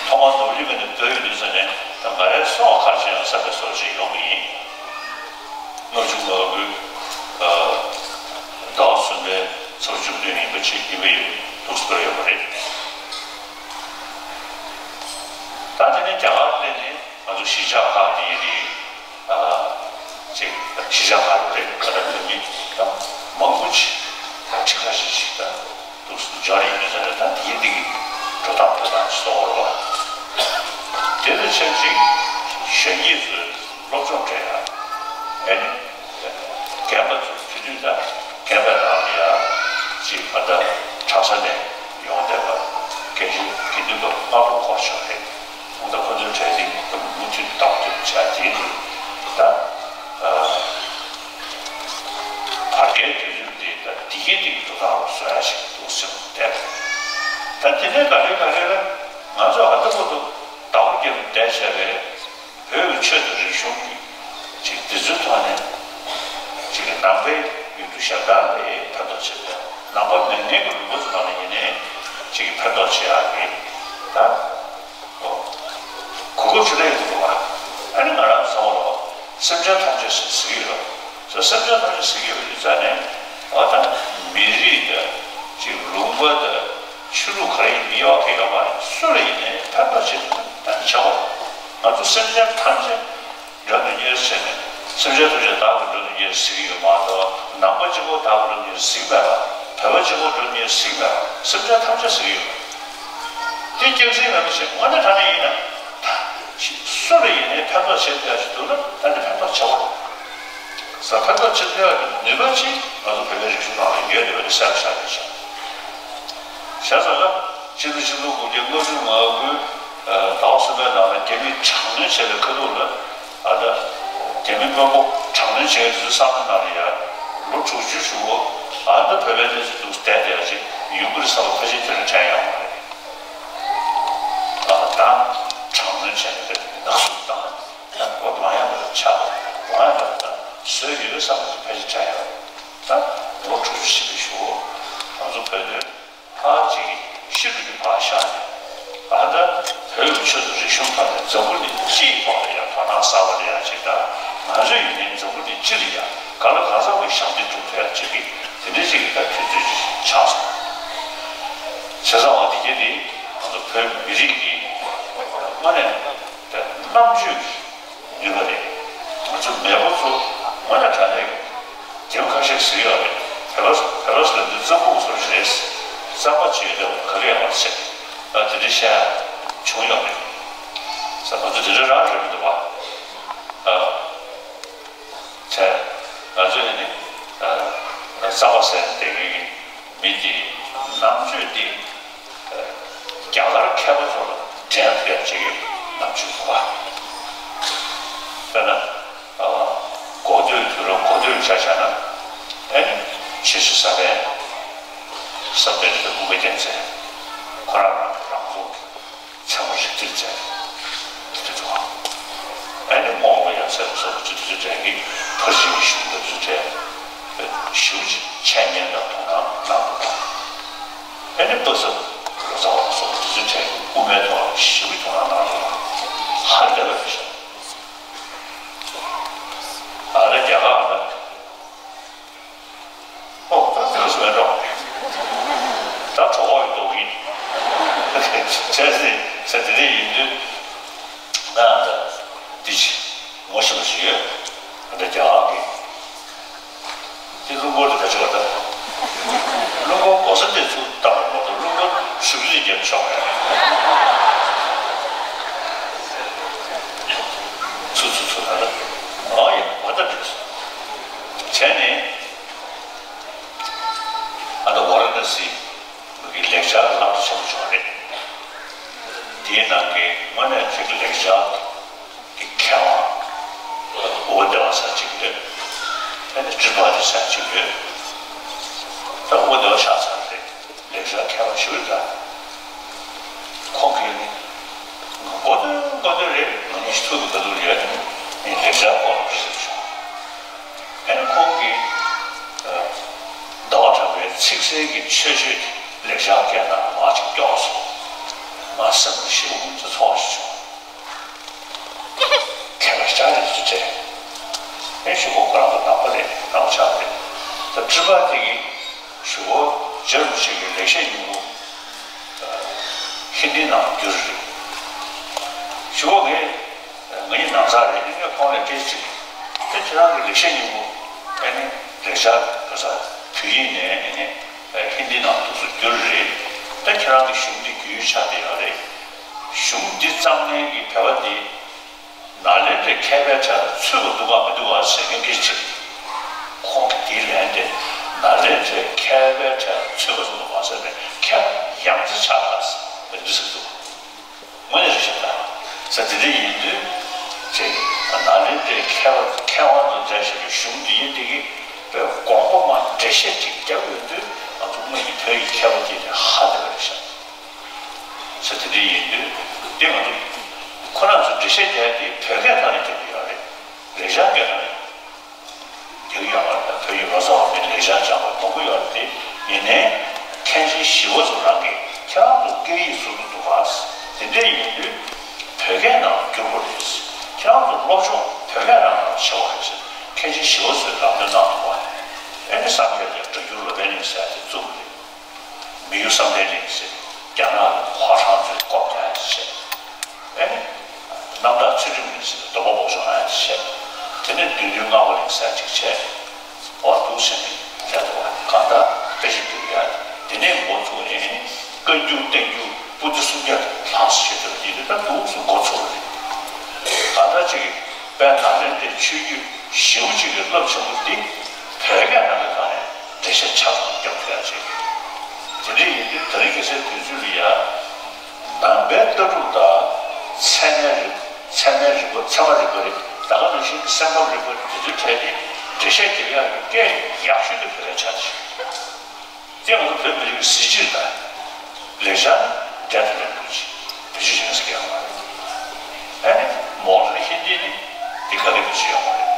ཐོག་མར་ནོར་ལི་མེད་ནས་སྡོད་ཡོད་དུས་ཙ་ནས་ད་ང་རའི་སྲོག་ཁ་ཆེ་ཡང་བསམ་པའི་བཟོ་ཅིག་ཡོང་གི་ཡིན། ལྔ་བཅུ་ང་དགུའི་ཟླ་བ་གསུམ་པའི་ཚེས་བཅུ་བདུན་ཡིན་པ་ཅིག་ཡིན་པ་ཡིན་འདུག་ཟེར་ཡོད་པ་རེད། ད་དེ་ནས་རྒྱ་གར་སླེབས་ནས། ང་ཚོ་གཞིས་ཆགས་ཁག་དེའི་རིགས། ཨ། ཅིག་གཞིས་ཆགས་ཁག་རེད། ད་ལྟ་བོད་མི་ད་མང་པོ་ཅིག་ད་ཁྲི་ཁ་ཤས་ཤིག་ད་འདུག་སེ་འབྱོར་ཡིན་མིན་ཟེར་ན། ད་དེའི་རིགས་འགྲོ་སྟངས་འགྲོ་སྟངས་ཅིག་གསོ་བ་རེད་པ། དེ་དང་ཆབས་ཅིག་གཞོན་སྐྱེས་ཚོས་སློབ་སྦྱོང་སྤྲད་ཡ། ཨེ་ནི། རྒན་པ་ཚོ་དུས་དུས་ད་རྒན་པའི་ནང་ལ་ཡ་ཅིག་ང་ད་གྲྭ་ས་ནས་ཡོང་བསྡད་པ་དགེ་བཤེས་དགེ་འདུན་པ་སྔ་པོ་སྐོར་ཞིག་རེད། ད་ཁོ་ཚོའི་གྲས་དེ་མུ་མཐུད་ལྟ་སྐྱོང་བྱས་དེ་ད་བར་བརྒལ་དུས་ཚོད་འདི་ད་བདེ་སྐྱིད་ཀྱི་འགྲོ་སྟངས་ལ་བཟོ་ཡ་ཞིག་འདུག་སེ་བསྡད། ད་དེ་ནས་ག་ལེ་ག་ལེ་ལ་ང་ཚོ་ཨ་ད་བར་དུ་བདག་པོ་རྒྱབ་བསྡད་བྱས་པའི། བོད་ཀྱི་ཆོས་དང་རིག་གཞུང་གི་ཅིག་འདི་ཚོའི་ཐོག་ནས་ཅིག་ནང་པའི་ཡུལ་གྲུ་གཞན་དག་ལ་ཕན་ཐོགས་བྱེད་པ། ནང་པ་མིན་མཁན་གྱི་ལུང་པ་ཚོ་ནང་ལ་ཡིན་ནའི་ཅིག་ཕན་ཐོགས་བྱེད་ཡག་གི་ད་གོ་སྐབས་ཞིག་རེད་འདུག་བ། ཨ་ནི་ང་རང་ཚོ་ལ་སེམས་ཅན་ཐམས་ཅད་ཟེར་ཟེར་གྱི་ཡོད། སེམས་ཅན་ཐམས་ཅད་ཟེར་གྱི་ཡོད་པའི་རྩ་ནས་ཨ་ད་མི་རིགས་དང་ཅིག་ལུང་པ་དང་ཆོས་ལུགས་ག་རེ་ཡིན་མིན་དབྱེ་བ་གང་ཡང་ཡོད་མ་རེད། སུ་ལ་ཡིན་ནའི་ཕན་ཐོགས་བྱེད་ཐུབ་ན་ད་བྱ་བ་རེད། ང་ཚོ་སེམས་ཅན་ཐམས་ཅད་འགྲོ་དོན་གཉེར་བྱས་ནས་སེམས་ཅན་ཐམས་ཅད་བདག་གི་འགྲོ་དོན་གཉེར་ཟེར་གྱི་ཡོད་མ་གཏོགས། ནང་པ་གཅིག་པོ་བདག་གི་འགྲོ་དོན་གཉེར་ཟེར་གྱི་མེད་པ། བོད་པ་གཅིག་པོ་འགྲོ་དོན་གཉེར་ཟེར་གྱི་མེད་པ། སེམས་ཅན་ཐམས་ཅད་ཟེར་གྱི་ཡོད། དེ་སྐྱག་རྫུན་མེད་པ་ཞིག་དངོས་གནས་དྲང་གནས་ཡིན་ན། ད་སུ་ལ་ཡིན་ནའི་ཕན་ཐོགས་བྱེད་ཐུབ་ཡ་ཞིག་འདུག་ན་ད་ནི་ཕན་ཐོགས་བྱ་བ་རེད། ས་ཕན་ཐོགས་བྱེད་ཐུབ་ཡ་གི་ནུས་པ་ཅིག་ང་ཚོ་བོད་པའི་རིག་གཞུང་ནང་ལ་ཡོད་རེད་པ། དེ་གསལ་པོ་ཆགས་ཡོད་ཤག་བྱས་ཙང་ལ་ཕྱི་ལོ་ཆིག་སྟོང་དགུ་བརྒྱ་ལྔ་བཅུ་ང་དགུའི་ཟླ་བ་གསུམ་པའི་ནང་ལ་རྒྱ་མིས་དྲག་གནོན་བྱས་པའི་ཁ་ཐུག་ལ། ཨ་ད་རྒྱ་མི་དཔོན་པོ་དྲག་གནོན་བྱས་དུས་བསམ་བློ་ནང་ལ་ཡ་ལོ་དྲུག་ཅུའི་གཞུག་གུ་ཨ་ད་བོད་པའི་གནས་ཚུལ་འདུག་བསྡད་བསྡད་ཡ་ཅིག་ཡོང་གི་རེད་བསམ་པ་ཕལ་ཆེར་དེ་ལས་དྲན་ཡོད་མ་རེད། ཨ་ད་དྲག་གནོན་བྱས་ནས་ནག་བསུབ་བཏང་ནས་ད་གོ་མ་ཡ་མ་ཆགས་པ་མ་ཡ་མ་ད་བཟོས་ཡོད་བསམ་པ་ཕལ་ཆེར་དྲན་ཡོད་རེད། ད་ལོ་དྲུག་ཅུ་ཕྱིན་པའི་གཞུག་གུ་ང་ཚོ་བོད་དོན། ཕར་ཅིག་ཤི་རུ་གི་ཕར་བཞག་ནས། ཨ་ད་བོད་ཀྱི་ཆོས་དང་རིག་གཞུང་ཐོག་ནས་འཛམ་བུ་གླིང་སྤྱིའི་ཐོག་ལ་ཡང་དོ་སྣང་གསར་པ་སླེབས་ཡག་ཅིག་དང་། ང་ཚོ་ཡིན་ནའི་འཛམ་བུ་གླིང་སྤྱི་ལ་ཡང་གང་ལ་གང་འཚམ་གྱི་ཞབས་འདེགས་སྒྲུབ་ཐུབ་ཡག་ཅིག་གི་དེ་འདྲ་ཅིག་གི་ད་དུས་ཚོད་ཅིག་ཆགས་སོང་། བྱས་ཙང་འོ་དེ་གས་དེ་ང་ཚོ་བོད་མི་རིགས་ཀྱི་དངོས་གནས་ད་རྣམ་དཔྱོད་ཀྱི་ནུས་པ་རེད། ང་ཚོ་མེས་པོ་ཚོ་དངོས་གནས་དྲང་གནས་ཀྱི་རྒྱལ་པོ་ཁ་ཤས་ཟེར་གྱི་ཡོད་རེད། བོད་པ་བོད་པ་ཟེར་དུས་གཙང་པོ་ཚོ་རེད། གཙང་པ་བྱེད་ཡོད་དེ་ག་ལེར་ཡོད་མ་རེད། ཨ་དེ་འདྲ་བཤད་ཡ་བྱུང་ཡོད་རེད། ས་ང་ཚོ་དེ་འདྲ་རང་རེད་མི་འདུག་བ། ཨ་བྱས་ང་ཚོས་ནི་ཨ་གཙང་པ་ཟེར་བསྡད་མཁན་གྱི་མི་དེ་ ནང་ཆོས་འདི་རྒྱ་གར་མཁས་པ་ཚོ་ལ་འགྲན་ཐུབ་ཡ་ཅིག་གི་ནང་ཆོས་འདུག་ག་དཔེར་ན། ཨ། གོ་ཐོས་དུས་རབས་གོ་ཐོས་ཆ་བཞག་ན། ཨ་ནི་ཆོས་རྗེ་ས་པཎ། ས་པཎ་རེད། ཀུན་དགའ་རྒྱལ་མཚན། ཁོ་རང་རང་གི་རང་གཟུགས་ཚད་མ་རིག་གཏེར་མཛད། དེ་ཚོ། ཨ་ནི་རྨོག་པ་ཡབ་སྲས་སོགས་ཀྱི་དེ་ཚོ་གྲས་ཀྱིས་ཕར་ཕྱིན་གྱི་གཞུང་དེ་ཚོ་གྲས་ཞེ་པོ་ཅིག་འཆད་ཉན་དང་དོ་སྣང་གནང་འདུག་ག་ཨ་ནི་པ་ཚབ་ལོ་ཙཱ་བ་སོགས་དེ་ཚོ་གྲས་ཀྱིས་དབུ་མའི་ཐོག་ལ་ཞེ་པོ་དོ་སྣང་གནང་འདུག་ག་ཧ་ལས་པ་རེད་ཤག་ཨ་ལས་རྒྱ་གར་ལ། ཨོ། ད་དེ་ཚོ་མེད་འགྲོ། ད་གྲོགས་པོ་ཡོད་འདུག་ཡིན། བྱས་ཙང་ས་དེ་འདྲ་ཡིན་དུས། ང་ད་འདི་ཅི་ངོ་ཤེས་པ་ཞིག་ཡོད། ད་རྒྱ་གར་གྱི། དེ་རླུང་འཁོར་དེ་ག་ཅི་བ་ད། རླུང་འཁོར་གོ་ས་དེ་ཚུར་བཏང་བ་མ་གཏོགས་རླུང་འཁོར་ཞུགས་ལས་རྒྱབ་ཆོག་གས། ཚུར་ཚུར་ཚུར་ད་ད། ཨ་ཡ་བ་ད་འགྲིག་སོང་། བྱས་ནས། ཨ་ད་ཝཱ་ར་ཎ་སི་གི་ལེགས་སྦྱར་ལམ་དུ་སོང་བྱུང་བ་རེད། དེའི་ནང་གི་དངོས་གནས་ཅིག་ལེགས་སྦྱར་གྱི་མཁས་དབང་ཨོ་ཏི་བ་ཟེར་ཅིག་ཡོད། ཨ་ནི་ཏྲི་པ་ཏི་ཟེར་ཅིག་ཡོད། ད་ཨོ་ཏི་བ་ཤ་ཚ་རེད། ལེགས་སྦྱར་མཁས་པ་ཞིག་རེད་ད། ཁོང་གིས་ནི། གོ་དོན་གོ་དོན་རེད། ང་གཉིས་ཐུག་གི་ག་དུས་རེད། ངས་ལེགས་སྦྱར་སྐོར་ལ་བྲིས་ཟིན་བྱུང་། ཨ་ནི་ཁོང་གིས་ཟླ་བ་གྲགས་པའི་ཚིག་གསལ་གྱི་མཆོད་བརྗོད་དེ་ལེགས་སྦྱར་སྐད་ནང་མར་ཅིག་སྐྱོར་སོང་། ང་སེམས་ལ་ཞེ་པོ་ངོ་ཚ་ཚོར་བ་ཞིག་བྱུང་། མཁས་པ་ཤ་རེད་ཚུལ་བྱས། ཨེ་ཞུ་བོ་ཁོ་རང་ཚོ་ནག་པ་རེད། ནག་པ་ཆགས་པ་རེད། ད་ཏྲི་པ་ཏི་གིས་ཞུ་བོ་རྗེ་རིན་པོ་ཆེ་གི་ལེགས་བཤད་སྙིང་པོ་ཧིན་དིའི་ནང་བསྒྱུར་རེད། ཞུ་བོ་ངས་ང་གཉིས་ནང་ཚགས་རེད། ངས་ཁོང་ལ་སྐད་ཆ་དྲིས། ད་ཁྱེད་རང་གི་ལེགས་བཤད་སྙིང་པོ་ཨེ་ནི་ལེགས་སྦྱར་ག་ས་བོད་ཡིག་ནས་ཨེ་ནི་ཧིན་དིའི་ནང་དུ་སུ་བསྒྱུར་རེད། ད་ཁྱེད་རང་གི་གཞུང་འདི་བསྒྱུར་ཡུལ་ཆགས་བསྡད་ཡོད་རེད། གཞུང་འདི་རྩོམ་མཁན་གྱི་བོད་པ་འདི་ནཱ་ལེནྡྲའི་མཁས་པའི་གྲས་ལ་ཚུད་པ་འདུག་གམ་མི་འདུག་གམ་ཟེར་མཁན་གྱི་ཕྱིར། ཁོང་གིས་དེའི་ལན་དེ་ནཱ་ལེནྡྲའི་མཁས་པའི་གྲས་ལ་ཚུད་པ་ཚུད་འདུག་གམ་ཟེར་ནས་མཁས་པ་ཡ་མཚན་ཆགས་ལ་ཟེར་འདི་ཟེར་འདུག་དངོས་གནས་རེད་ཤག་ད། ས་དེ་འདྲ་ཡིན་དུས་ཅིག་ནཱ་ལེནྡྲའི་མཁས་པ་མཁས་དབང་དུ་མཛད་བཞིན་པའི་གཞུང་འདི་ཡིན་དེ་གི་དཔེ་དགོངས་པ་མ་འགྲེལ་བཤད་ཅིག་བརྒྱབ་ཡོད་དུས་ང་ཚོ་དངོས་ཀྱི་བོད་ཀྱི་མཁས་པ་དེ་དེ་ཧ་ལས་པ་རེད་ཤག་ས་དེ་འདྲ་ཡིན་དུས་འདི་ང་ཚོ་ཁོ་རང་ཚོ་འགྲེལ་བཤད་རྒྱག་ཡ་དེ་བོད་སྐད་ཐོག་ནས་རྒྱབ་ཀྱི་ཡོད་རེད། ལེགས་སྦྱར་སྐད་ཐོག་ནས། རྒྱག་ཡོད་པ་དང་བོད་ཡིག་ལོ་ཙཱ་བ་མིན་ལེགས་སྦྱར་སྦྱངས་པ་མང་པོ་ཡོད་རེད་དེ། ཡིན་ནའི་མཁན་ཆེན་ཞི་བ་འཚོ་རང་གིས་ཁྱེད་རང་ཚོ་སྐད་ཡིག་ཟུར་དུ་འདུག་ག་དེ་འདྲ་ཡིན་དུས་བོད་སྐད་ནང་བསྒྱུར་དགོས་རེད། ཁྱེད་རང་ཚོ་སློབ་སྦྱོང་བོད་སྐད་ནང་ལ་བྱེད་དགོས་རེད་ཟེར་མཁན་ཆེན་ཞི་བ་འཚོས་ལམ་སྟོན་གནང་འདུག་ག་ཨེ་ནི་སངས་རྒྱས་དེ་སྒྲ་སྒྱུར་ལོ་པཎ་གླིང་ཟེར་ཡ་དེ་བཙུགས་རེད། མི་ཡུལ་བསམ་གཏན་གླིང་ཟེར་རྒྱ་ནག་གི་ཧྭ་ཧྲང་ཚོས་བསྐོར་བསྡད་ཡ་ཟེར། ཨེ་ནི། རྣམ་དག་ཚུལ་ཁྲིམས་གླིང་ཟེར་སྡོམ་པ་བོགས་ཤོར་ཡ་བྱས། དེ་ནས་བདུད་འདུལ་སྔགས་པ་གླིང་ཟེར་ཅིག་བྱས། འོ་འདུག་ཟེར་ནས་བསྡད་འདུག་བ། གང་ལྟར་དཔེ་ཆ་བསྒྱུར་ཡ་དེ་ནས་འགོ་ཚུགས་ནས་བཀའ་འགྱུར་བསྟན་འགྱུར་པོ་ཏི་སུམ་བརྒྱ་དང་ལྷག་ཙམ་ཞིག་ཡོད་དེ་ད་འདུག་སེ་འགོ་ཚུགས་པ་རེད། གང་ལྟར་ཅིག་དཔལ་ནཱ་ལེནྡྲའི་ཆོས་བརྒྱུད་ཞེ་པོ་ཅིག་གི་རླབས་ཆེན་པོ་འདི་བོད་སྐད་ནང་གི་ཐོག་ནས་འགྲེལ་བཤད་ཆ་ཚང་རྒྱབ་ཐུབ་ཡ་བྱེད་དགོས། དེ་འདྲ་ཡིན་དུས་དེ་རིང་ཁ་སང་དུས་ཚོད་ལ་ཡ། ནང་པའི་ལྟ་གྲུབ་དང་། ཚད་མའི་རིག་ཚད་མའི་རིག་པ་ཚད་མ་རིག་པ་རེད། ད་ག་ནང་བཞིན་གྱི་སེམས་ཁམས་རིག་པ་རེད། དེ་ཚོའི་གྲས་དེ་འགྲེལ་བཤད་རྒྱག་ཡག་གི་སྐད་ཡག་ཤོས་དེ་བོད་སྐད་ཆགས་ཀྱི་རེད། དེ་ང་ཚོ་བོད་མི་རིགས་ཀྱི་གཟི་བརྗིད་དང་། ལེགས་སྦྱར་ནི་འབྲལ་དུ་མེད་པའི་གཟི་བརྗིད་ཅིག་ཡིན་ཟེར་གྱི་ཡོད་མ་རེད། ཨ་ནི་མོ་ལ་ཧིན་དི་ནི་འདི་ག་གེ་བེད་སྤྱོད་ཡོད་མ་རེད།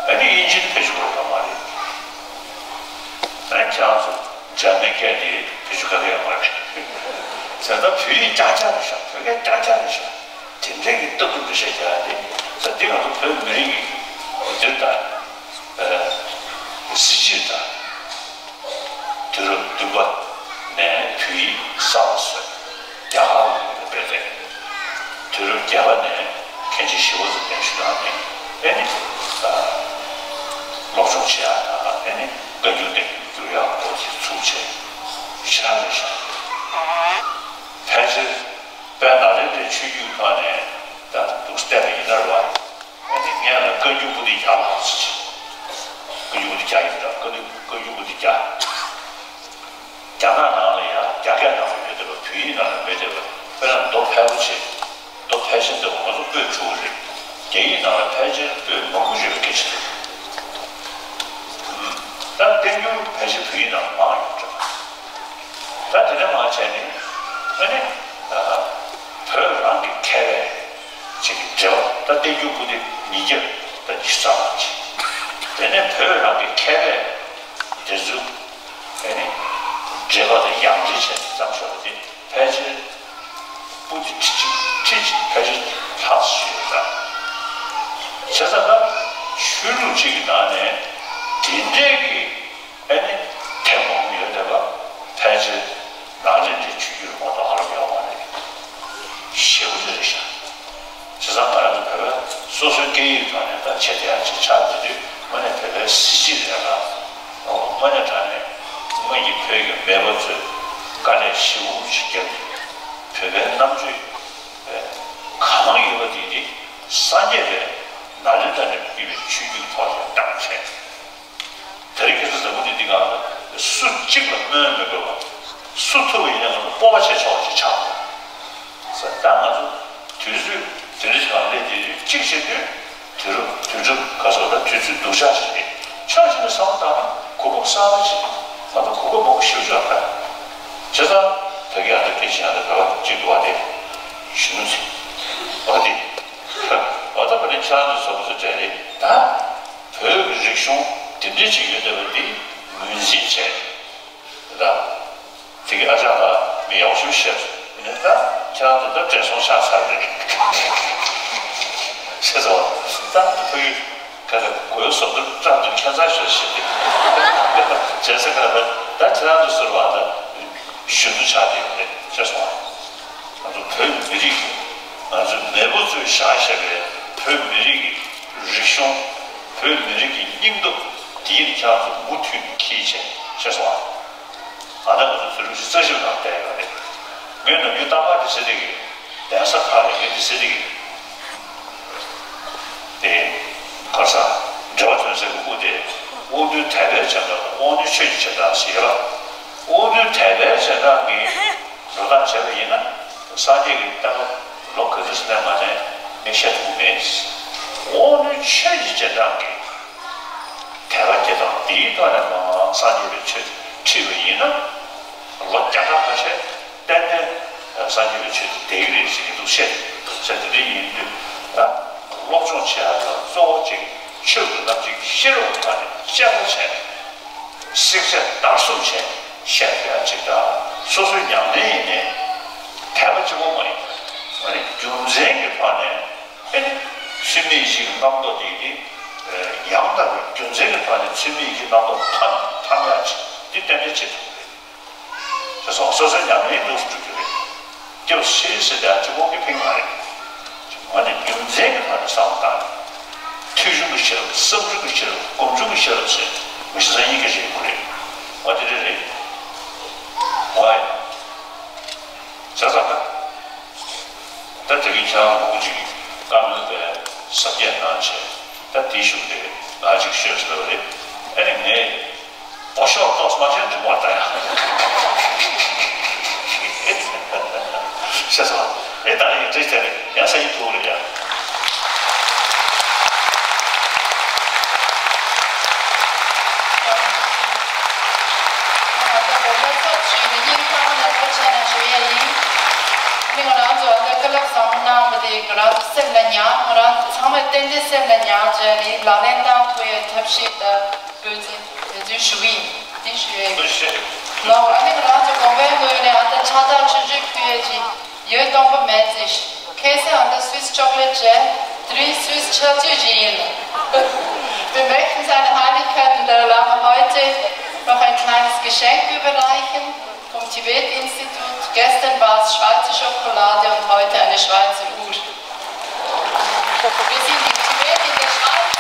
ཨ་ནི་དབྱིན་ཇི་ནི་བེད་སྤྱོད་ཡོད་མ་རེད། ཨ་ནི་ཁྱེད་རང་ཚོ། འཇར་མན་སྐད་དེ་བེད་སྤྱོད་ག་གེ་ཡོད་མ་རེད། བྱས་ཙང་བོད་ཡིག་རྐྱང་རྐྱང་རེད་ཤག་བོད་སྐད་རྐྱང་རྐྱང་རེད་ཤག་དེ་འདྲའི་གི་ལྟ་གྲུབ་འགྲེལ་བཤད་རྒྱག་ཡ་དེ་ས་འདི་ང་ཚོ་བོད་མི་རིགས་ཀྱི་འདིར་ད་གཟི་བརྗིད་དང་དུས་རབས་བདུན་པ་ནས་བོད་ཡིག་གསར་པ་བཟོས། རྒྱ་གར་ལ་ཡོད་པའི་དཔེ་དེ། དུས་རབས་བརྒྱད་པ་ནས་མཁན་ཆེན་ཞི་བ་འཚོ་གདན་ཞུ་གནང་ནས་ཨེ་ནི། སློབ་སྦྱོང་བྱེད་ཡག་དང་ཨེ་ནི་བཀའ་འགྱུར་བསྟན་འགྱུར་བསྒྱུར་ཡག་སྐོར་གྱི་ཚུགས་ཆེ་ཤ་རེད་ཤག་ཕལ་ཆེར་དཔལ་ནཱ་ལེནྡྲའི་ཆོས་བརྒྱུད་ཁག་ནས་ད་འདུག་བལྟས་པ་ཡིན་ན་རེད་བ། ཨེ་ནི་ངས་ལ་བཀའ་འགྱུར་པོ་ཏི་རྒྱ་ལ་ཧ་ཟེར་བྱས། བཀའ་འགྱུར་པོ་ཏི་རྒྱ་ཡིན་འདྲ། བཀའ་འགྱུར་བཀའ་འགྱུར་པོ་ཏི་རྒྱ། རྒྱ་ནག་ནང་ལ་ཡ། ཕལ་པོ་ཆེ། ལྟོ་ཕལ་ཆེར་འདི་བ་ང་ཚོ་སྤོས་ཕྲུ་གུ་རེད། རྒྱ་ཡིག་ནང་ལ་ཕལ་ཆེར་སྤོས་མང་པོ་ཡོད་པའི་སྐད་ཆ་རེད། ད་བསྟན་འགྱུར་ཕལ་ཆེར་བོད་ཡིག་ནང་མང་ཡོད་འདྲ། ད་དེ་འདྲ་མ་བྱས་ནས་ཨ་ནི་བོད་རང་གི་མཁས་པའི་ཅིག་གི་འགྲེལ་པ། ད་བསྟན་འགྱུར་པོ་ཏི་ཉིས་བརྒྱ་དང་ཉི་ཤུ་རྩ་ལྔ་ཅིག་དེ་ནས་བོད་རང་གི་མཁས་པའི་དེ་ཚོ་ཨ་ནི་འགྲེལ་པ་དང་ཡང་འགྲེལ་བྱས་ནས་བརྩམས་ཤོག་པ་དེ། ཕལ་ཆེར་པོ་ཏི་ཁྲི་གཅིག་ཁྲི་གཅིག་ཕལ་ཆེར་ལྷག་ཙམ་ཡོད་ལ། བྱས་ཙང་ད་ཆོས་ལུགས་གཅིག་གི་ནང་ནས་དེ་འདྲས་ཀྱི་ཨ་ནི་དེབ་མང་པོ་ཡོད་བསྡད་པ་ཕལ་ཆེར་ནཱ་ལེནྡྲའི་ཆོས་བརྒྱུད་མ་གཏོགས་ཨ་རབ་ཡོད་མ་རེད། ཞེ་པོ་ཅིག་རེད་ཤག་བྱས་ཙང་ང་རང་ཚོ་བོད་པ་སོ་སོའི་སྐད་ཡིག་ཐོག་ནས་ད་བྱེད་ཐུབ་ཡག་ཅིག་ཆགས་འདུག་དུས་དངོས་གནས་བོད་པའི་གཟི་བརྗིད་རེད་ལ། དངོས་གནས་དྲང་གནས་སྔོན་གྱི་བོད་ཀྱི་མེས་པོ་ཚོས་དཀའ་ལས་ཞེ་པོ་ཅིག་བརྒྱབ་ནས་བོད་པའི་རྣམ་དཔྱོད་གང་ཡོད་པ་དེ་ནི་སངས་རྒྱས་པའི་ནཱ་ལེནྡྲ་ནས་བརྒྱུད་པའི་ཆོས་བརྒྱུད་ཐོག་ནས་བཏང་བྱས། དེ་རིང་ཁ་སང་འཛམ་བུ་གླིང་འདི་སྒང་ལ་སུ་གཅིག་ལ་སྨོན་མི་དགོས་པ། སུ་ཐུབ་པ་ཡིན་ན་ང་ཚོ་སྤོབས་པ་བྱེད་ཆོག་ཅིག་ཆགས་འདུག་ཟེར། ད་ང་ཚོ་དུས་ཚོད་དེ་འདྲ་ཞིག་ལ་སླེབས་དུས་གཅིག་བྱེད་དུས་དུས་རབས་དུས་རབས་ག་སོགས་ད་དུས་ཚོད་སྡུག་ཅག་ཅིག་རེད། ཕྱོགས་གཅིག་ནས་བསམ་བློ་བཏང་ན་གོ་སྐབས་གསར་པ་ཅིག་ང་ཚོ་གོ་སྐབས་མང་པོ་ཞེ་པོ་ཅིག་ལ་ཕན། བྱས་ཙང་ད་གིན་ཨ་ད་སྐད་ཆ་ཡང་ད་བོད་པ་གཅིག་འདུག་བ་དེ་གཞོན་ནུ་ཚོས་བ་དེ་བ་ད་བ་ནི་ཁྱེད་རང་ཚོ་བཟོ་པ་ཚོ་གྲས་རེད་ད། བོད་ཀྱི་རིག་གཞུང་འདི་འདྲ་ཅིག་ཡོད་བསྡད་པ་འདི་ངོས་འཛིན་བྱས། ད་དེ་གི་ཨ་ཅག་ལ་མི་ཡག་ཤོས་བཤད་ཡིན་ན། ད་ཁྱེད་རང་ཚོ་ད་བགྲེས་སོང་ཆགས་ཚར་རེད་ཤེས་སོང་། ད་བོད་ཡིག་ག་ད་གོས་བཟོ་འདྲ་འདྲ་འདུག་ཁྱད་མཚར་ཤོས་ཤིག་རེད། བྱས་ཙང་ག་ད་ད་ཁྱེད་རང་ཚོ་ཟུར་བ་ད་གཞོན་ནུ་ཆགས་བསྡད་ཡོད་རེད་ཤེས་སོང་། ང་ཚོ་བོད་མི་རིགས་ཀྱི་ང་ཚོའི་མེས་པོ་ཚོས་བཞག་བཞག་པའི་བོད་མི་རིགས་ཀྱི་རིག་གཞུང་། བོད་མི་རིགས་ཀྱི་སྙིང་སྟོབས་འདི་ཡིན་ཁྱེད་ཚོ་མུ་མཐུད་འཁྱེར་བྱས་ཤེས་སོང་ཨ། ད་ང་ཚོ་ཚུར་རིམ་བཞིན་རྩ་ཞིབ་ནང་བསྡད་ཡོད་རེད། ངས་ནམ་རྒྱུན་རྟག་པར་དེ་ཟེར་གྱི་ཡོད། གདན་ས་ཁག་ལ་ངས་དེ་ཟེར་གྱི་ཡོད། དེ་ག་ས་འབྲེལ་བ་དོན་གསལ་གྱི་སྐུ་དེ་དབང་རྟུལ་དད་པའི་བྱེ་བྲག་དང་དབང་རྣོན་ཆོས་ཀྱི་བྱེ་བྲག་ཟེར་ཡོད་ལ། དབང་རྟུལ་དད་པའི་བྱེ་བྲག་གི་འགྲོ་སྟངས་བྱས་པ་ཡིན་ན་སངས་རྒྱས་ཀྱི་བསྟན་པ་ལོ་ག་ཚོད་ཟིན་ནས་མ་ནས་ངས་བཤད་ཐུབ་ཀྱི་མེད། དབང་རྣོན་ཆོས་ཀྱི་བྱེ་བྲག་གི་དད་པ་སྐྱེ་སྟངས་འདིའི་ཐོག་ནས་མ་སངས་རྒྱས་པའི་ཆོས་ཁྲིད་པ་ཡིན་ན་ལོ་བརྒྱ་ཕྲག་ཁ་ཤས་ཏན་ཏན་སངས་རྒྱས་པའི་ཆོས་དེ་བསྡད་ཀྱི་རེད་ཟེར་གྱི་འདུག་བཤད་བཤད་དེ་འདྲ་ཡིན་དུས་ད་སློབ་སྦྱོང་བྱེད་ཡག་ལ་གཙོ་བོ་གཅིག་ཆོས་ཀྱི་རྣམ་འབྱེད་ཀྱི་ཤེས་རབ་ཀྱི་ཐོག་ནས་དཔྱད་པ་བྱས་ནས། བསྲེག་བཅད་བརྡར་གསུམ་བྱས་བཤད་ཡ་ཅིག་དང་། སོ་སོའི་ཉམས་ལེན་ཡིན་ནའི་དད་པ་གཅིག་པོ་མ་ཡིན་པར་ཨ་ནི་རྒྱུ་མཚན་གྱི་ཐོག་ནས་ཨ་ནི་ཚུལ་མིན་ཞིག་རྣམ་རྟོག་དེ་གི་ཡང་དག་པའི་རྒྱུ་མཚན་གྱི་ཐོག་ནས་ཚུལ་མིན་ཞིག་རྣམ་རྟོག་ཐམ་ཐམ་ཡ་ཅིག་འདི་ཏན་ཏན་བྱེད་ཐུབ་རེད། བྱས་ཙང་སོ་སོའི་ཉམས་ལེན་འདུག་སེ་འགྲོ་རྒྱུ་རེད། སྐྱབས་སུ་མཆི་ཟེར་ཏེ་གཅིག་པོ་གིས་ཕན་མ་རེད། ང་ནི་རྒྱུ་མཚན་གྱི་ཐོག་ནས་བསམ་བློ་བཏང་། ཐོས་བྱུང་གི་ཤེས་རབ། བསམ་བྱུང་གི་ཤེས་རབ། སྒོམ་བྱུང་གི་ཤེས་རབ་ཟེར་མི་ཤེས་ས་གཉིས་ཀ་ཞིག་ཡོད་རེད། འོ་དེ་འདྲ་རེད། འོ་ཡ། བྱས་ཙང་ད་ད་དེ་རིང་ཁྱེད་རང་མང་པོ་ཅིག་གིས་བཀའ་མོལ་དཔེ་གཟབ་རྒྱས་གནང་བྱས། ད་དེའི་གཞུག་དེ་ང་ཅིག་ཤོད་ཟེར་བ་རེད། ཨ་ནི་ངས། ཨོ་ཤོག་ཏོག་ཙམ་ཅན་འགྲིག་པ་ལྟ་ཡ། ཤེས་སོང་། ཨེ་ད་ཡིན་འདྲི་བྱས་ནས་ཡང་ས་ཡིན་ཐུག་རེད་ཡ། ང་ཚོ་ཚོགས་ཞུས་ནས་སྙིང་ཐག་པ་ནས་ཐུགས་རྗེ་ཆེ་ཞུ་ཡས་ཡིན། ཨ་ནི་ང་རང་ཚོ་ཨ་ད་བཀའ་སློབ་བཟང་པོ་གནང་བ་དེ་ང་རང་ཚོ་སེམས་ལ་ཉར། ང་རང་ཚོ་ཚང་མས་ཏན་ཏན་སེམས་ལ་ཉར་བྱས་ནས་ལག་ལེན་བསྟར་ཐུབ་ཡས་ཐབས་ཤེས་དང་འབད་བརྩོན་དེ་ཚོའི་ཞུ་གི་ཡིན། དེ་ཞུ་ཡས་ཡིན། ལོ། ཨ་ནི་ང་རང་ཚོ་དགོན་པའི་ངོས་ནས་ཨ་ད་ཕྱག་རྟགས་ཆུང་ཆུང་ཕུལ་ཡས་ཀྱི་ཡོད་སྟོང་པ་མེད་ཅེས། ཁ་སང་ཨ་ད་Swiss chocolate བྱས། དེ་རིང་Swiss ཆབ་ཆུ་ཅིག་ཡིན་ལ། Wir möchten seine Heiligkeit und der Erlanger heute noch ein kleines Geschenk überreichen. Vom Tibet-Institut. Gestern war es Schweizer Schokolade und heute eine Schweizer Uhr. Wir sind im Tibet in der Schweiz.